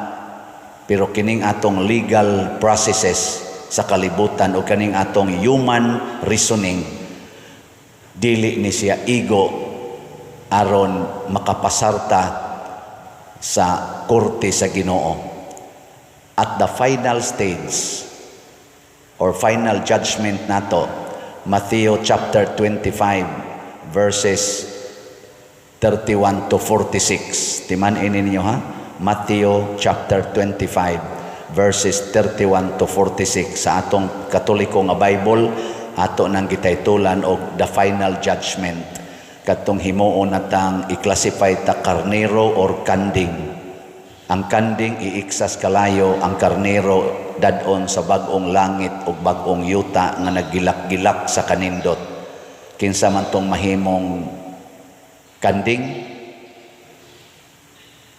pero kining atong legal processes sa kalibutan o kaning atong human reasoning, dili ni siya igo aron makapasarta sa korte sa Ginoo. At the final stage or final judgment nato, Matthew chapter 25 verses 31 to 46. Timan-i ninyo ha. Matthew chapter 25 verses 31 to 46 sa atong Katoliko nga Bible, ato nang gitaytulan og "The Final Judgment", kadtong himuon natang i-classify ta karnero or kanding. Ang kanding iiksas kalayo, ang karnero dadon sa bag-ong langit ug bag-ong yuta nga naggilak-gilak sa kanindot. Kinsa man tong mahimong kanding?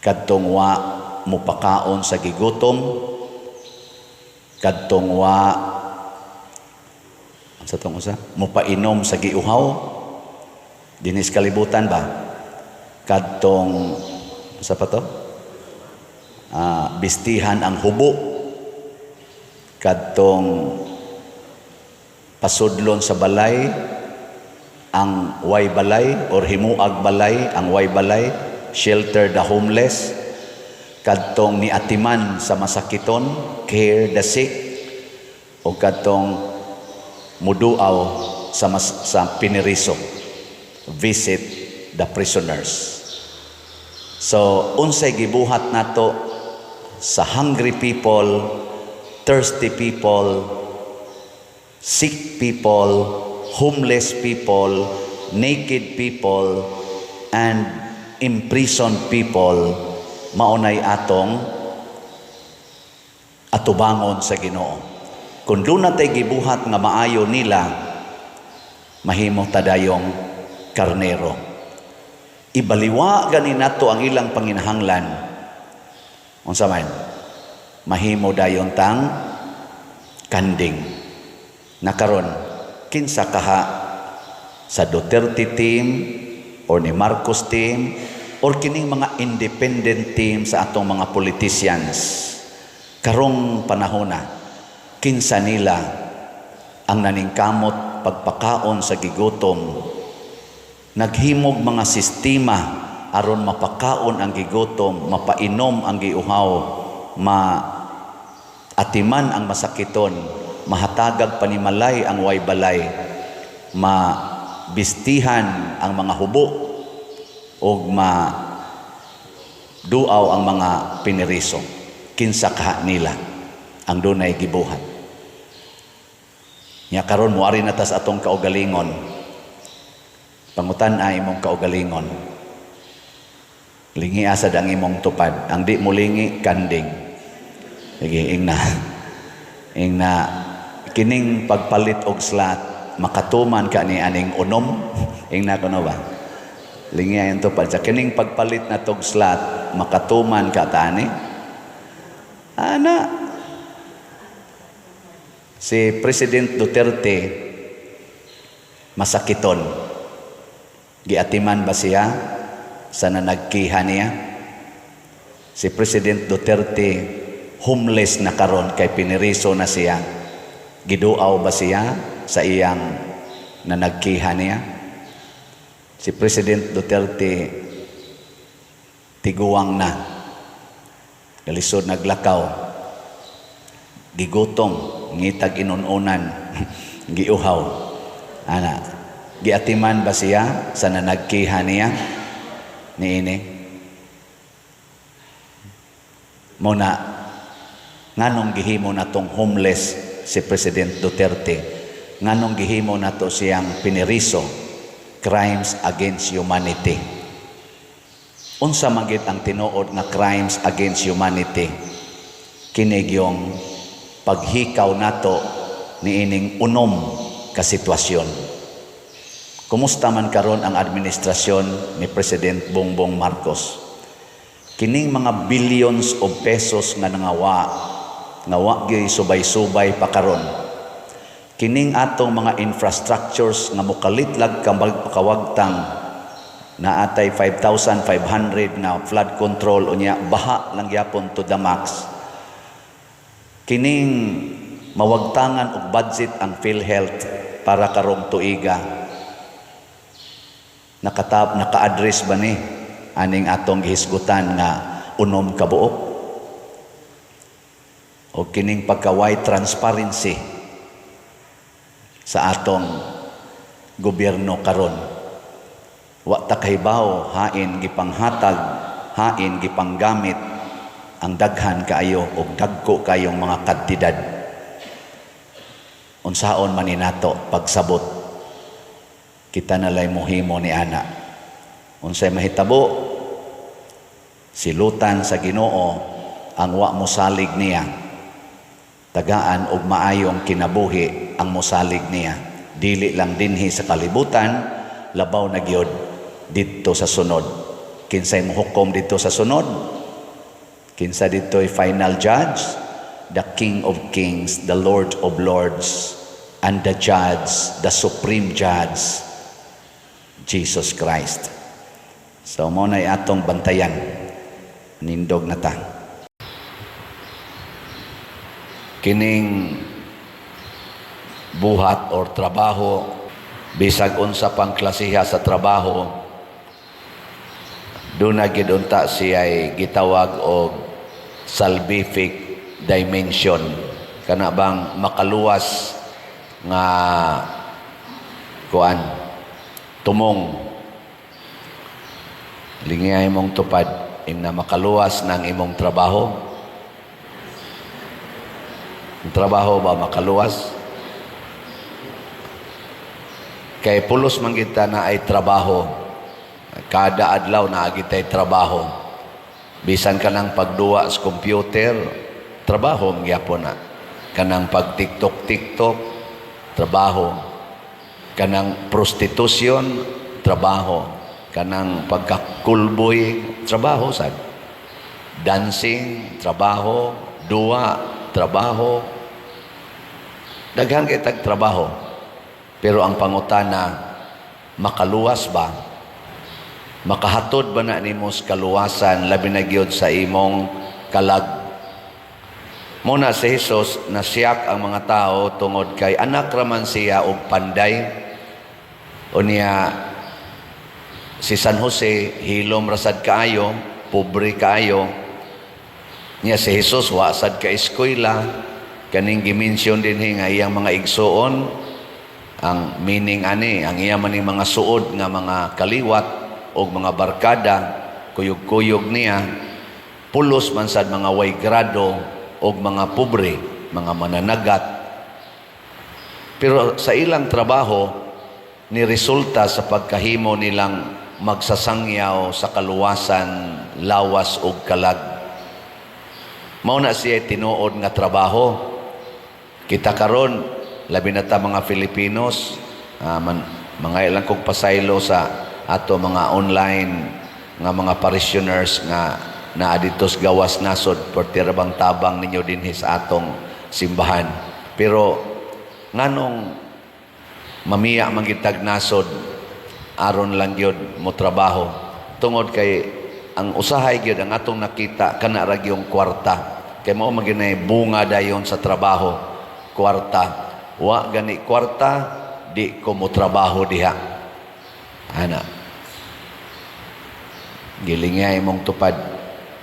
Kadtong wa mupakaon sa gigutom, kadtong wa sa tong usa mupainom sa giuhaw dinis kalibutan ba, kadtong sa pa to bistihan ang hubo, kadtong pasudlon sa balay ang way balay or himuag balay ang way balay, shelter the homeless, kadtong niatiman sa masakiton, care the sick, o kadtong muduaw sa piniriso, visit the prisoners. So unsay gibuhat nato sa hungry people, thirsty people, sick people, homeless people, naked people, and imprisoned people, maunay atong atubangon sa Ginoo. Kung duna tay gibuhat nga maayo nila, mahimo tadayong karnero. Ibaliwa gani nato ang ilang panginahanglan. Unsa man? Mahimo dayon tang kanding. Nakaron, kinsa kaha sa Duterte team or ni Marcos team or kining mga independent team sa atong mga politicians karong panahona, kinsa nila ang naningkamot pagpakaon sa gigutom, naghimog mga sistema aron mapakaon ang gigutom, mapainom ang giuhaw, ma atiman ang masakiton, mahatagag panimalay ang way balay, mabistihan ang mga hubo ug ma duaw ang mga piniriso? Kinsa kaha nila ang dunay gibuhat? Nya karon moari na tas atong kaugalingon. Pangutan ay imong kaugalingon. Lingi asad ang imong tupad. Ang di mo lingi, kanding. Sige, ingna. Ingna, kining pagpalit og slot, makatuman ka ni aning unom. Ingna kuno ba? Lingi ang tupad. Sa kining pagpalit na tog slot, makatuman ka tani? Ana, si President Duterte masakiton. Giatiman ba siya sa nanagkiha niya? Si President Duterte, homeless na karon kay piniriso na siya. Giduaw ba siya sa iyang nanagkiha niya? Si President Duterte, tiguang na. Kalisod naglakaw. Gigutom, ngitag inununan, giuhaw. Ana, giatiman ba siya sa nanagkiha niya? Niini. Muna, nganong gihimo natong homeless si President Duterte? Nganong gihimo nato siyang piniriso? Crimes against humanity. Unsa man gid ang tinuod nga crimes against humanity? Kini gyung paghikaw nato niining unom ka sitwasyon. Kumusta man karon ang administrasyon ni President Bongbong Marcos? Kining mga billions of pesos nga nangawa, nga wa gyud subay-subay pa karon. Kining atong mga infrastructures nga mokalit lag kawagtang, naatay 5,500 nga flood control, unya baha lang gyapon to the max. Kining mawagtangan og budget ang PhilHealth para karong tuiga. Nakatap, naka-address ba ni aning atong gihisgutan nga 6 ka buok? O kining pagka-way transparency sa atong gobyerno karon. Wa ta kahibaw hain gipanghatag, hain gipanggamit ang daghan kaayo og dagko kayong mga kantidad. Unsaon man ni nato pagsabot? Kita nalay mohimo ni ana. Unsay mahitabo? Silutan sa Ginoo ang wa mosalig niya. Tagaan og maayong kinabuhi ang mosalig niya. Dili lang dinhi sa kalibutan, labaw na gyud didto sa sunod. Kinsay mohukom didto sa sunod? Kinsa didto'y final judge? The King of Kings, the Lord of Lords, and the Judge, the Supreme Judge, Jesus Christ. So mao na atong bantayan. Nindog na ta. Kining buhat or trabaho, bisag unsa pang klasiha sa trabaho, duna gid unta siya'y gitawag og salvific dimension, kana bang makaluwas nga kuan, tumong lingiyay mong tupad na makaluwas ng imong trabaho. Ang trabaho ba makaluwas? Kay pulos man kita na ay trabaho. Kada adlaw naa gitay trabaho. Bisan kanang pagduwa sa computer, trabaho gyapon na. Kanang pag TikTok TikTok, trabaho. Kanang prostitution, trabaho. Kanang pagkakulboy, trabaho sad. Dancing, trabaho. Duwa, trabaho. Daghan kay tag trabaho. Pero ang pangutana, makaluwas ba? Makahatod ba na nimo sa kaluwasan, labi na gyud sa imong kalag? Muna si Jesus, nasiyak ang mga tao tungod kay anak raman siya og panday. Unya si San Jose, hilom rasad kaayo, pobre kaayo. Nya si Jesus wa sad ka eskwela. Kaning gi-mention dinhi nga iyang mga igsuon, ang meaning ani, ang iya man ning mga suod nga mga kaliwat og mga barkada, kuyog-kuyog niya, pulos man sad mga way grado og mga pobre, mga mananagat. Pero sa ilang trabaho ni resulta sa pagkahimo nilang magsasangyaw sa kaluwasan, lawas ug kalag. Mao na siya tinuod nga trabaho. Kita karon, labi na ta mga Filipinos, man, mga ilang kong pasaylo sa ato mga online nga mga parishioners nga naa dito sa gawas nasod, perti ra bang tabang ninyo dinhi sa atong simbahan. Pero nganong mamiya man gitag nasod? Aron lang gyud mo trabaho tungod kay ang usahay gyud ang atong nakita kana ra gyung kwarta, kay mao man gyud bunga dayon sa trabaho, kwarta. Wa gani kwarta, di ko mo trabaho diha ana. Gilingay imong tupad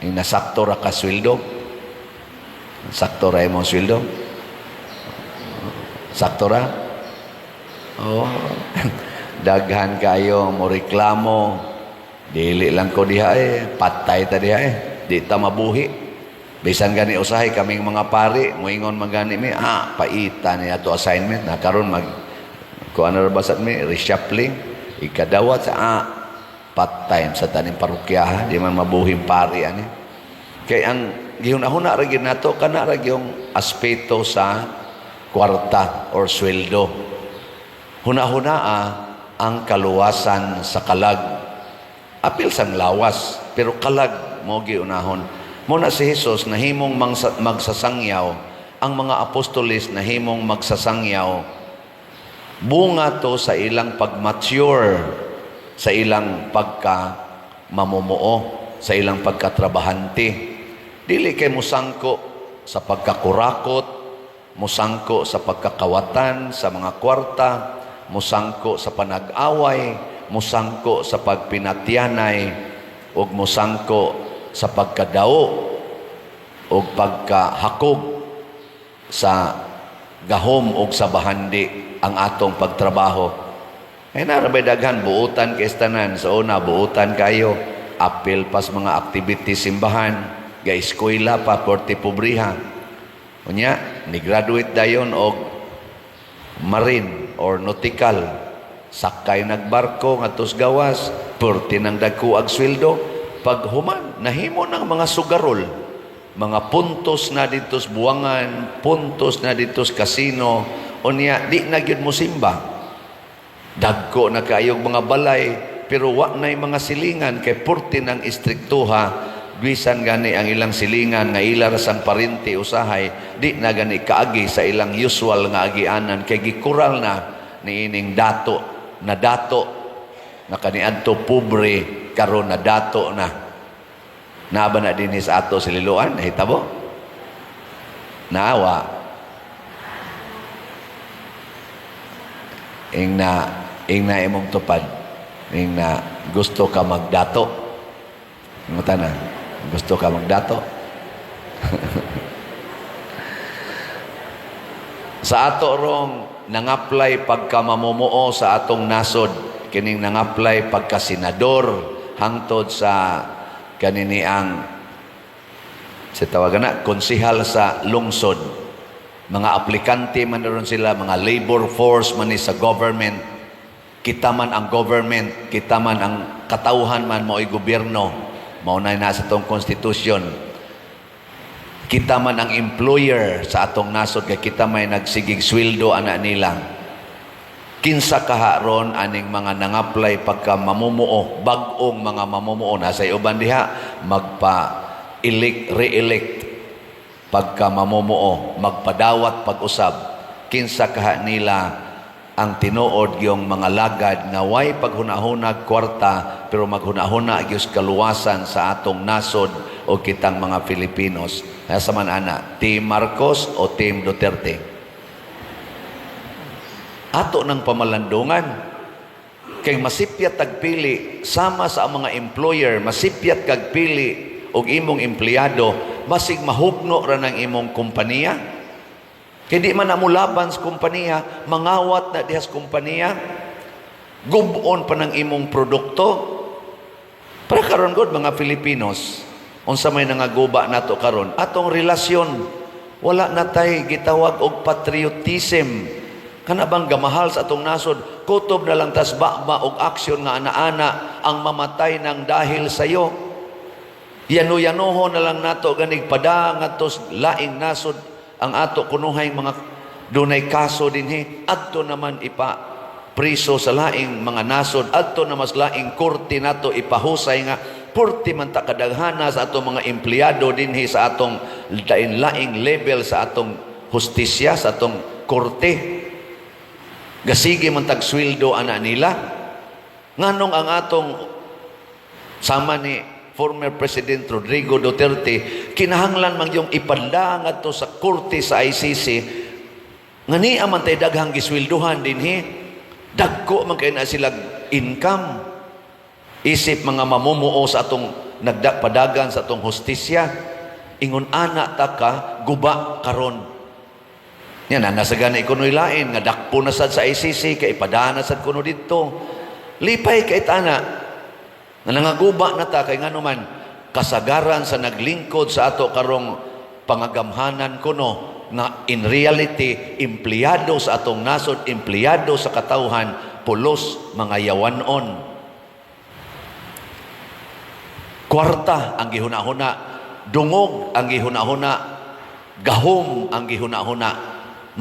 ing nasakto ra ka sweldo. Sakto ra imong sweldo, sakto ra. Oh, daghan kayo mo reklamo, "Dili lang ko diha eh, patay ta diha eh, di ta mabuhi." Bisan gani usahay kaming mga pari, moingon man gani mi, "Ah, paita ni ato assignment na karon." Mag kuan ra basat mi, reshuffling ikadawat sa, "Ah, patay sa taning parokya, di man mabuhing pari ani." Kay ang gihuna-huna ra gyud nato kana ra gyung aspeto sa kwarta or sweldo. Huna-huna ang kaluwasan sa kalag. Apil sang lawas, pero kalag mo giunahon. Muna si Jesus nahimong magsasangyaw, ang mga apostoles nahimong magsasangyaw. Bunga to sa ilang pag-mature, sa ilang pagka mamumuo, sa ilang pagkatrabahante. Dili kay musangko sa pagkakurakot, musangko sa pagkakawatan sa mga kwarta, musangko sa panag-away, musangko sa pagpinatyanay, ug musangko sa pagkadao ug pagkahakog sa gahom ug sa bahandi ang atong pagtrabaho. Ay narabay daghan buutan kay tanan sa una, buutan kayo, apil pas mga activities simbahan, ga eskwela pa, porte pobriha. Unya ni graduate dayon og marine or nautical, sakay nagbarko ngadtos gawas, porte ng dagko ag sweldo. Paghuman, nahimo ng mga sugarol, mga puntos na dito sa buwangan, puntos na dito sa kasino. Unya di na gyud mo simba. Dagko na kaayog mga balay, pero wa na'y mga silingan kay porte ng istriktuha. Bisan gani ang ilang silingan nga ila ra sang parente usahay, di na gani kaagi sa ilang usual nga agianan kay gikural na niining dato na, dato na kaniadto pobre, karon na dato na. Naa ba na dinhi sa ato sa Liloan? Nahitabo naawa ing na imong tupad ing na gusto ka magdato. Ngutana, gusto ka magdato? Sa ato rong nangaplay pagka mamumuo sa atong nasod, kining nangaplay pagka senador hangtod sa kaniniang sa tawagan na konsihal sa lungsod, mga aplikante man ron sila, mga labor force man ni sa government. Kita man ang government, kita man ang katawhan man mo'y gobyerno, mao na nasa atong konstitusyon. Kita man ang employer sa atong nasod kay kita may nagsigig sweldo ana nila. Kinsa kaharon aning mga nangaplay pagka mamumuo, bag-ong mga mamumuo nasa uban diha magpa elect, re-elect pagka mamumuo, magpadawat pag-usab? Kinsa kaha nila ang tinuod yung mga lagad nga way paghunahunag kwarta pero maghunahuna gyud kaluwasan sa atong nasod o kitang mga Filipinos? Asa man ana, Team Marcos o Team Duterte? Ato ng pamalandungan kay masipyat tagpili sama sa mga employer, masipyat kag pili og imong empleyado, basig mahugno ra ng imong kompanya. Kay di man na mo laban sa kompanya, mangawat na diha sa kompanya, gubon pa ng imong produkto. Para karon god mga Filipinos, unsa may nangaguba nato karon? Atong relasyon, wala na tay gitawag og patriotism. Kana bang gamahal sa atong nasod, kutob na lang tas ba og aksyon nga ana-ana ang mamatay ng dahil sayo. Yano-yanoho na lang nato ganig pada ngadto laing nasod ang ato kunuhay mga dunay kaso dinhi, adto naman ipa priso sa laing mga nasod, adto na mas laing korte nato ipahusay nga purti man ta kadaghana sa atong mga empleyado dinhi sa atong lain-laing level sa atong hustisya, sa atong korte. Gasige man tag sweldo ana nila. Nganong ang atong sama ni former President Rodrigo Duterte kinahanglan man yung ipadala ngadto sa korte sa ICC nga niya man tay daghang gisweldohan dinhi, dagko man kay na sila income, isip mga mamumuo sa atong nagdapadagan sa atong hustisya? Ingon ana ta ka guba karon. Yan na nasa gani kuno'y lain nga dakpo na sad sa ICC kay ipadana sad kuno didto. Lipay kay tana nga nangaguba na ta, kay ngano man kasagaran sa naglingkod sa ato karong pangagamhanan kuno nga in reality empleyado sa atong nasod, empleyado sa katawhan, pulos mga yawanon. Kwarta ang gihuna-huna, dungog ang gihuna-huna, gahom ang gihuna-huna.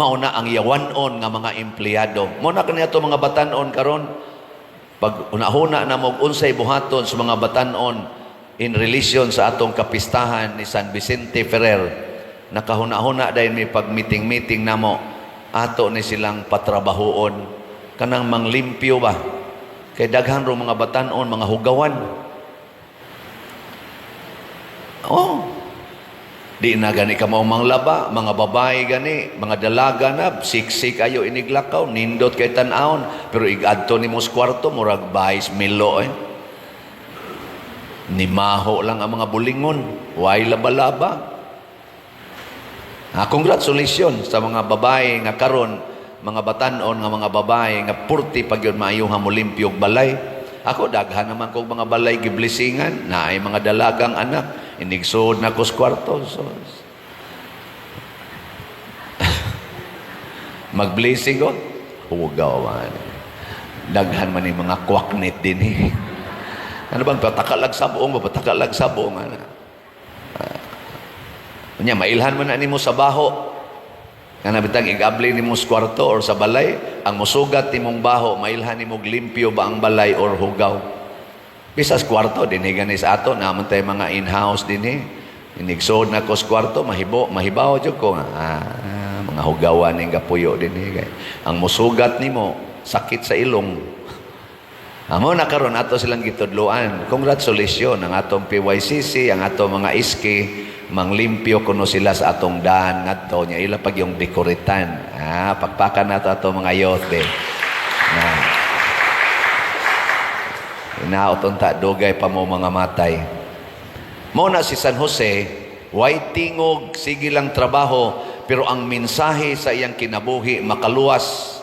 Mao na ang yawanon nga mga empleyado. Mao na kani ato mga batanon karon. Pag una-huna na mo unsay buhaton sa mga batanon in relation sa atong kapistahan ni San Vicente Ferrer, nakahuna-huna dahil may pag meeting-meeting namo, ato ni silang patrabahoon kanang manglimpyo ba, kay daghan ro mga batanon mga hugawan. Oh, di na gani ka mao manglaba, mga babae gani, mga dalaga na, siksik ayo iniglakaw, nindot kay tan-awon, pero igadto nimo sa kwarto, murag bahis milo eh. Nimaho lang ang mga bulingon, way laba-laba. Ah, congratulations sa mga babae nga karon, mga batanon nga mga babae nga purti pag yun maayuha mo limpyog balay. Ako, daghan naman kog mga balay giblesingan, naay mga dalagang anak, inigsuod na ko sa kwarto. So, mag-blessing ko, hugaw man. Daghan man yung mga kwaknit din eh. Ano bang patakalag sabong, patakalag sabong. Ano? Unya, mailhan man na nimo sa baho. Kana bitang igabli nimo sa kwarto or sa balay, ang musugat nimong baho, mailhan nimo limpyo ba ang balay or hugaw. Bisas kwarto dinhi gani sa ato, naman tayo mga in-house dinhi. Inigsuod na ko sa kwarto, mahibo, mahibaw jud ko. Ah, mga hugawan ning gapuyo dinhi. Ang musugat nimo, sakit sa ilong. Amo na karon ato silang gitudloan. Congratulations ang atong PYCC, ang atong mga SK, manglimpyo kuno sila sa atong daan ngadto nya ila pag yung dekoretan. Ah, pakpakan nato ato mga youth eh. Na. Inaot unta dugay pa mo mga matay. Mao na si San Jose, way tingog, sige lang trabaho, pero ang mensahe sa iyang kinabuhi makaluwas,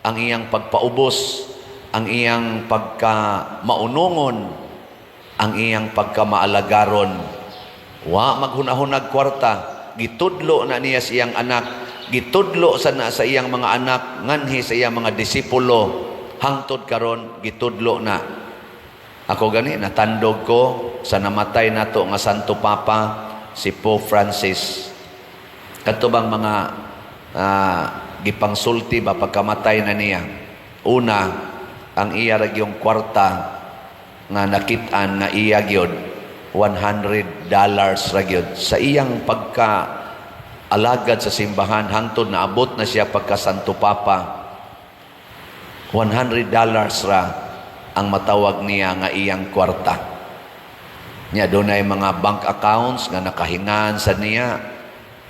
ang iyang pagpaubos, ang iyang pagka maunungon, ang iyang pagka maalagaron. Wa maghunahunag kwarta, gitudlo na niya sa iyang anak, gitudlo sa na sa iyang mga anak, nganhi sa iyang mga disipulo, hangtod karon gitudlo na. Ako gani natandog ko sa namatay nato nga Santo Papa, si Pope Francis. Kadto bang mga gipangsulti ba pagkamatay na niya. Una, ang iya ra gyung kwarta nga nakit-an nga iya gyud, $100 ra gyud sa iyang pagka alagad sa simbahan hangtod naabot na siya pagka Santo Papa. $100 ra ang matawag niya nga iyang kwarta. Nya dunay mga bank accounts nga nakahingan sa niya.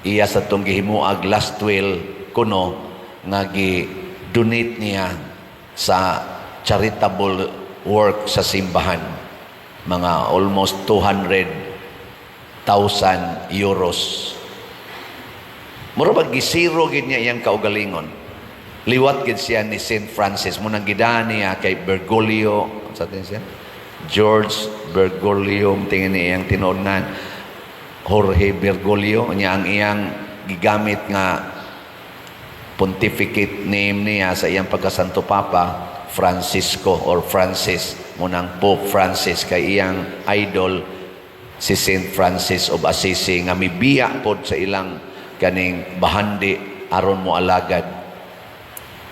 Iya sa tong gihimuag last will kuno nga gi-donate niya sa charitable work sa simbahan. Mga almost 200,000 euros. Mura bag gisiro gid niya iyang kaugalingon. Liwat gid siya ni Saint Francis. Munang gidaan niya kay Bergoglio, sa atin siya? George Bergoglio, tingin niya iyang tinuod nga Jorge Bergoglio, niya ang iyang gigamit nga pontificate name niya sa iyang pagkasanto Papa, Francisco or Francis, munang Pope Francis, kay iyang idol si Saint Francis of Assisi nga mibiya pod sa ilang kaning bahandi aron mo alagad.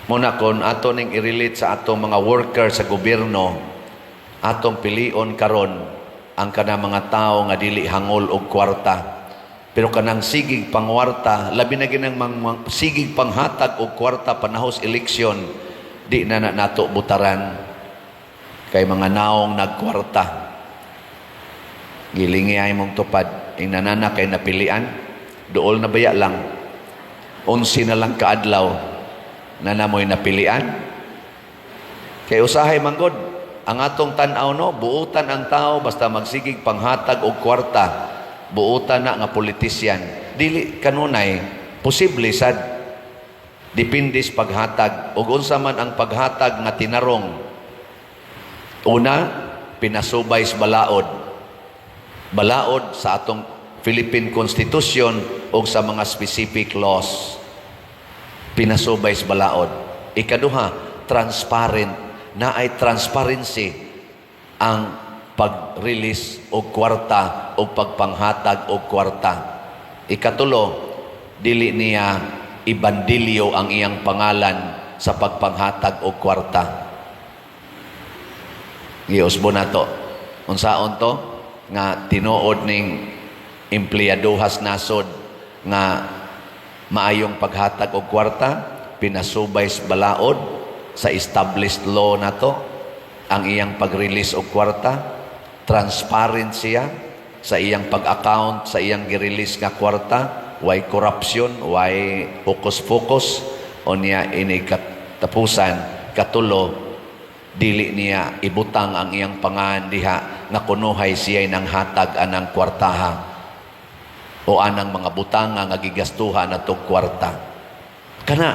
Muna kon ato ning i-relate sa atong mga worker sa gobyerno, atong pilion karon ang kanang mga tao nga dili hangol og kwarta. Pero kanang sigig pangwarta, labi na ginang sigig panghatag og kwarta panahos eleksyon, di na na nato butaran. Kay mga naong nagkwarta. Gilingi ay mong tupad. Inanana kay napilian. Duol na baya lang. 11 na lang kaadlaw na namoy napilian. Kay usahay manggod, ang atong tan-aw, no, buutan ang tao basta magsigig panghatag og kwarta, buutan na nga politisyan. Dili kanunay, posible sad. Depende sa paghatag ug unsa man ang paghatag nga tinarong. Una, pinasubay sa balaod. Balaod sa atong Philippine Constitution o sa mga specific laws. Pinasubay sa balaod. Ikaduha, transparent. Naay transparency ang pag-release og kwarta o pagpanghatag og kwarta. Ikatulo, dili niya ibandilyo ang iyang pangalan sa pagpanghatag og kwarta. Giusbo na to. Unsaon to? Nga tinuod ning empleyadohas nasod nga maayong paghatag og kwarta, pinasubay sa balaod sa established law nato ang iyang pag-release og kwarta, transparent siya sa iyang pag-account sa iyang gi-release nga kwarta, way corruption, way hocus-pocus. Unya ini katapusan, katulo, dili niya ibutang ang iyang pangan diha nga kunuhay siya ng hatag anang kwartaha o anang mga butanga nga gigastuhan atong kwarta. Kana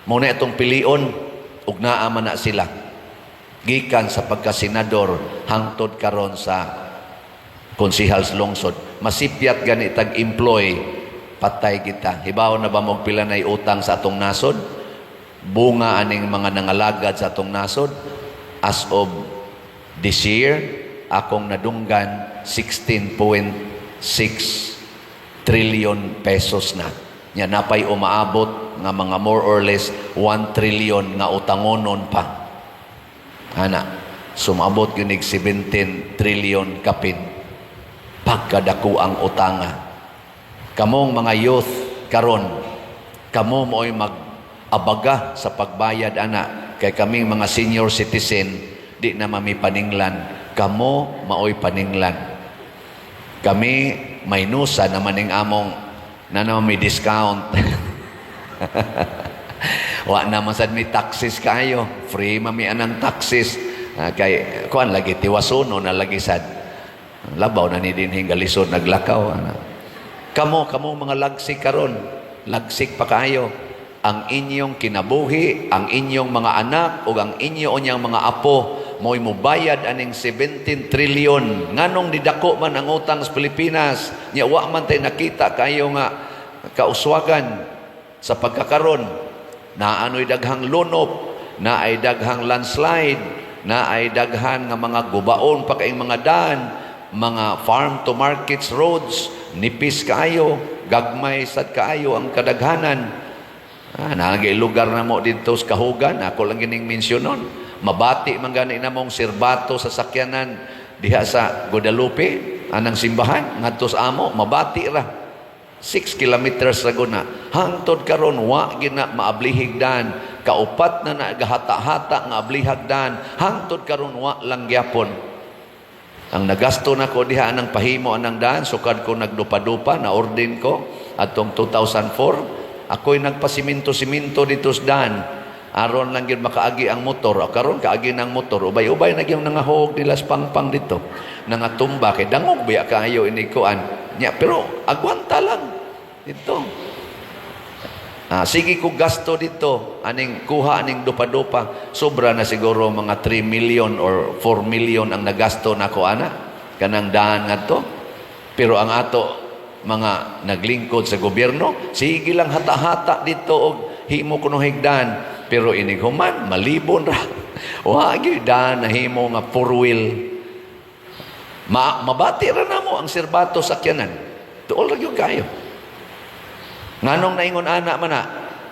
mao na itong pilion ug naa man na sila gikan sa pagkasenador hangtod karon sa konsihal sa lungsod. Masipyat gani tag employ, patay kita. Hibaw na ba mo pila nay utang sa atong nasod? Bunga aning mga nangalagad sa atong nasod, as of this year, akong nadunggan, 16.6 trillion pesos na. Nya napay umaabot nga mga more or less 1 trillion nga utangonon pa. Ana, sumabot gyud 17 trillion kapin. Pagkadako ang utanga. Kamong mga youth karon, kamo mo'y mag-abaga sa pagbayad ana kay kaming mga senior citizen di na mami paninglan. Kamo maoy paninglan. Kami may nusa naman ning among na naman may discount. Wa naman sad may taxes kayo. Free mami anang taxes. Ah, kay kuan lagi tiwasuno na lagi sad. Labaw na ni dinhing galisod naglakaw ana. Kamo kamo mga lagsik karon, lagsik pa kayo. Ang inyong kinabuhi, ang inyong mga anak ug ang inyo unyang mga apo mo'y mubayad aning 17 trillion. Nganong didako man ang utang sa Pilipinas, nya wa man tay nakita kayo nga kauswagan sa pagkakaron? Naano'y daghang lunop, naay daghang landslide, naay daghan nga mga gubaon pa kaing mga daan, mga farm to markets roads, nipis kaayo, gagmay sad kaayo ang kadaghanan. Ah, naagay lugar na mo dito sa Kahugan, ako lang gining mensyonon. Mabati man gani namong sirbato sa sakyanan diha sa Guadalupe, anang simbahan, ngadto sa amo, mabati ra. 6 kilometers ra guna. Hangtod karon wa gina maablihig dan. Kaupat na nagahata-hata nga ablihag dan. Hangtod karon wa lang gyapon. Ang nagasto na ko diha anang pahimo anang daan, sukad ko nagdupa-dupa, na ordin ko atong 2004, ako'y nagpasiminto-siminto dito sa daan. Aron lang gyud makaagi ang motor. O karon kaagi ng motor. Ubay-ubay na gyud nangahog nila sa pangpang dito. Nangatumba kay dangog biya kaayo ini kuan. Nya pero agwanta lang dito. Ah, sige ko gasto dito aning kuha aning dupa-dupa, sobra na siguro mga 3 million or 4 million ang nagasto nako ana kanang daan ngadto. Pero ang ato mga naglingkod sa gobyerno, sige lang hata-hata dito og himo kuno higdan, pero inig human malibon ra, wa gyud daan nahimo nga four wheel. Mabati ra namo ang sirbato sakyanan, tuol ra gyud kayo. Nganong naingon ana man na?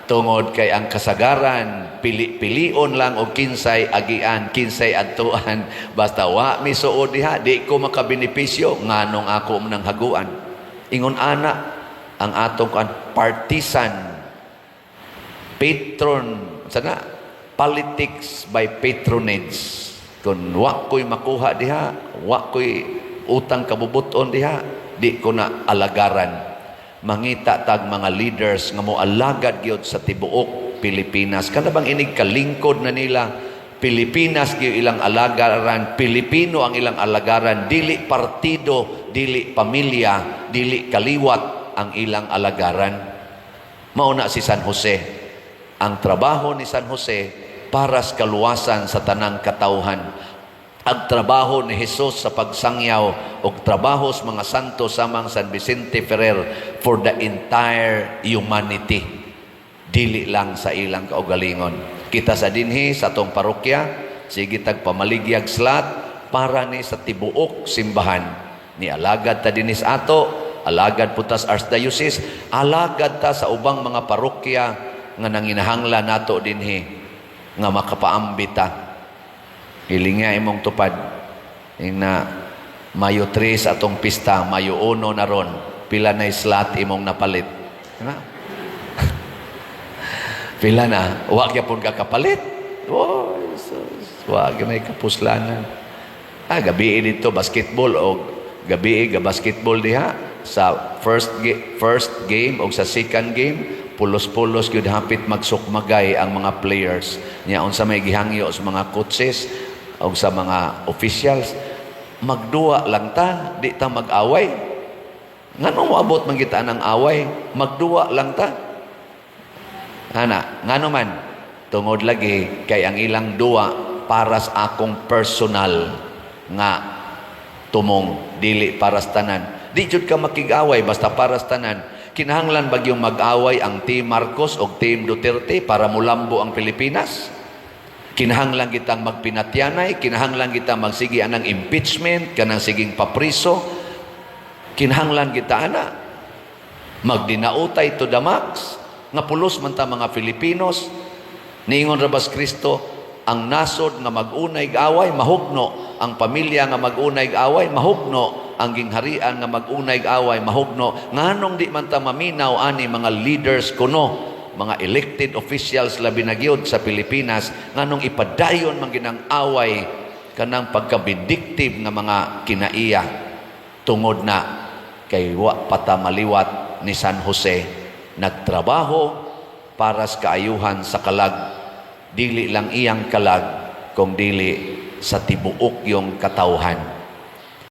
Tungod kay ang kasagaran, pili-pilion lang og kinsay agian, kinsay adtuan. Basta wa mi suod diha, di ko makabenepisyo, nganong ako nang haguan. Ingon ana ang atong kuan, partisan patron sana, politics by patronage. Kung wa ko'y makuha diha, wa ko'y utang kabubuton diha, di ko na alagaran. Mangita tag mga leaders nga mo alagad gyud sa tibuok Pilipinas. Kana bang inig kalingkod na nila, Pilipinas gyud ilang alagaran, Pilipino ang ilang alagaran, dili partido, dili pamilya, dili kaliwat ang ilang alagaran. Mao na si San Jose. Ang trabaho ni San Jose para sa kaluwasan sa tanang katawhan. Ang trabaho ni Jesus sa pagsangyaw ug trabaho sa mga santo samang San Vicente Ferrer for the entire humanity. Dili lang sa ilang kaugalingon. Kita sa dinhi sa atong parokya, sige tag pamaligyag slot para ni sa tibuok simbahan. Ni alagad ta dinhi sa ato, alagad po ta sa Archdiocese, alagad ta sa ubang mga parokya nga nanginahanglan nato dinhi nga makapaambit ta. Hilinga imong tupad. Ing na Mayo 3 atong pista, Mayo 1 na ron, pila na slot imong napalit? Diba? Pila na? Wa gyapon ka kapalit. Oh, Jesus. Wa gyud may kapuslanan. Ah, gabi dito basketball o gabi ga basketball diha sa first game o sa second game, pulos-pulos gyud, hapit magsukmagay ang mga players niya. Unsa may gihangyo sa mga coaches o sa mga officials? Magduwa lang ta, di ta mag-away. Nganong moabot man kita ng away? Magduwa lang ta. Ana, ngano man? Tungod lagi kay ang ilang duwa para sa akong personal nga tumong, dili para sa tanan. Di jud ka makig-away basta para sa tanan. Kinahanglan ba yung mag-away ang Team Marcos o Team Duterte para mulambo ang Pilipinas? Kinahanglan kitang magpinatyanay, kinahanglan kita magsige anang impeachment, kanang siging papriso. Kinahanglan kita ana magdinautay to the max nga pulos man ta mga Filipinos. Niingon ra bas Kristo, ang nasod nga mag-unay away mahugno, ang pamilya nga mag-unay away mahugno, ang gingharian nga mag-unay away mahugno. Nganong di man ta maminaw ani, mga leaders kuno, mga elected officials, labi na gyud sa Pilipinas? Nganong ipadayon man ginang away, kanang pagka-vindictive nga mga kinaiya? Tungod na kay wa pa ta maliwat ni San Jose, nagtrabaho para sa kaayuhan sa kalag, dili lang iyang kalag kung dili sa tibuok yung katawhan.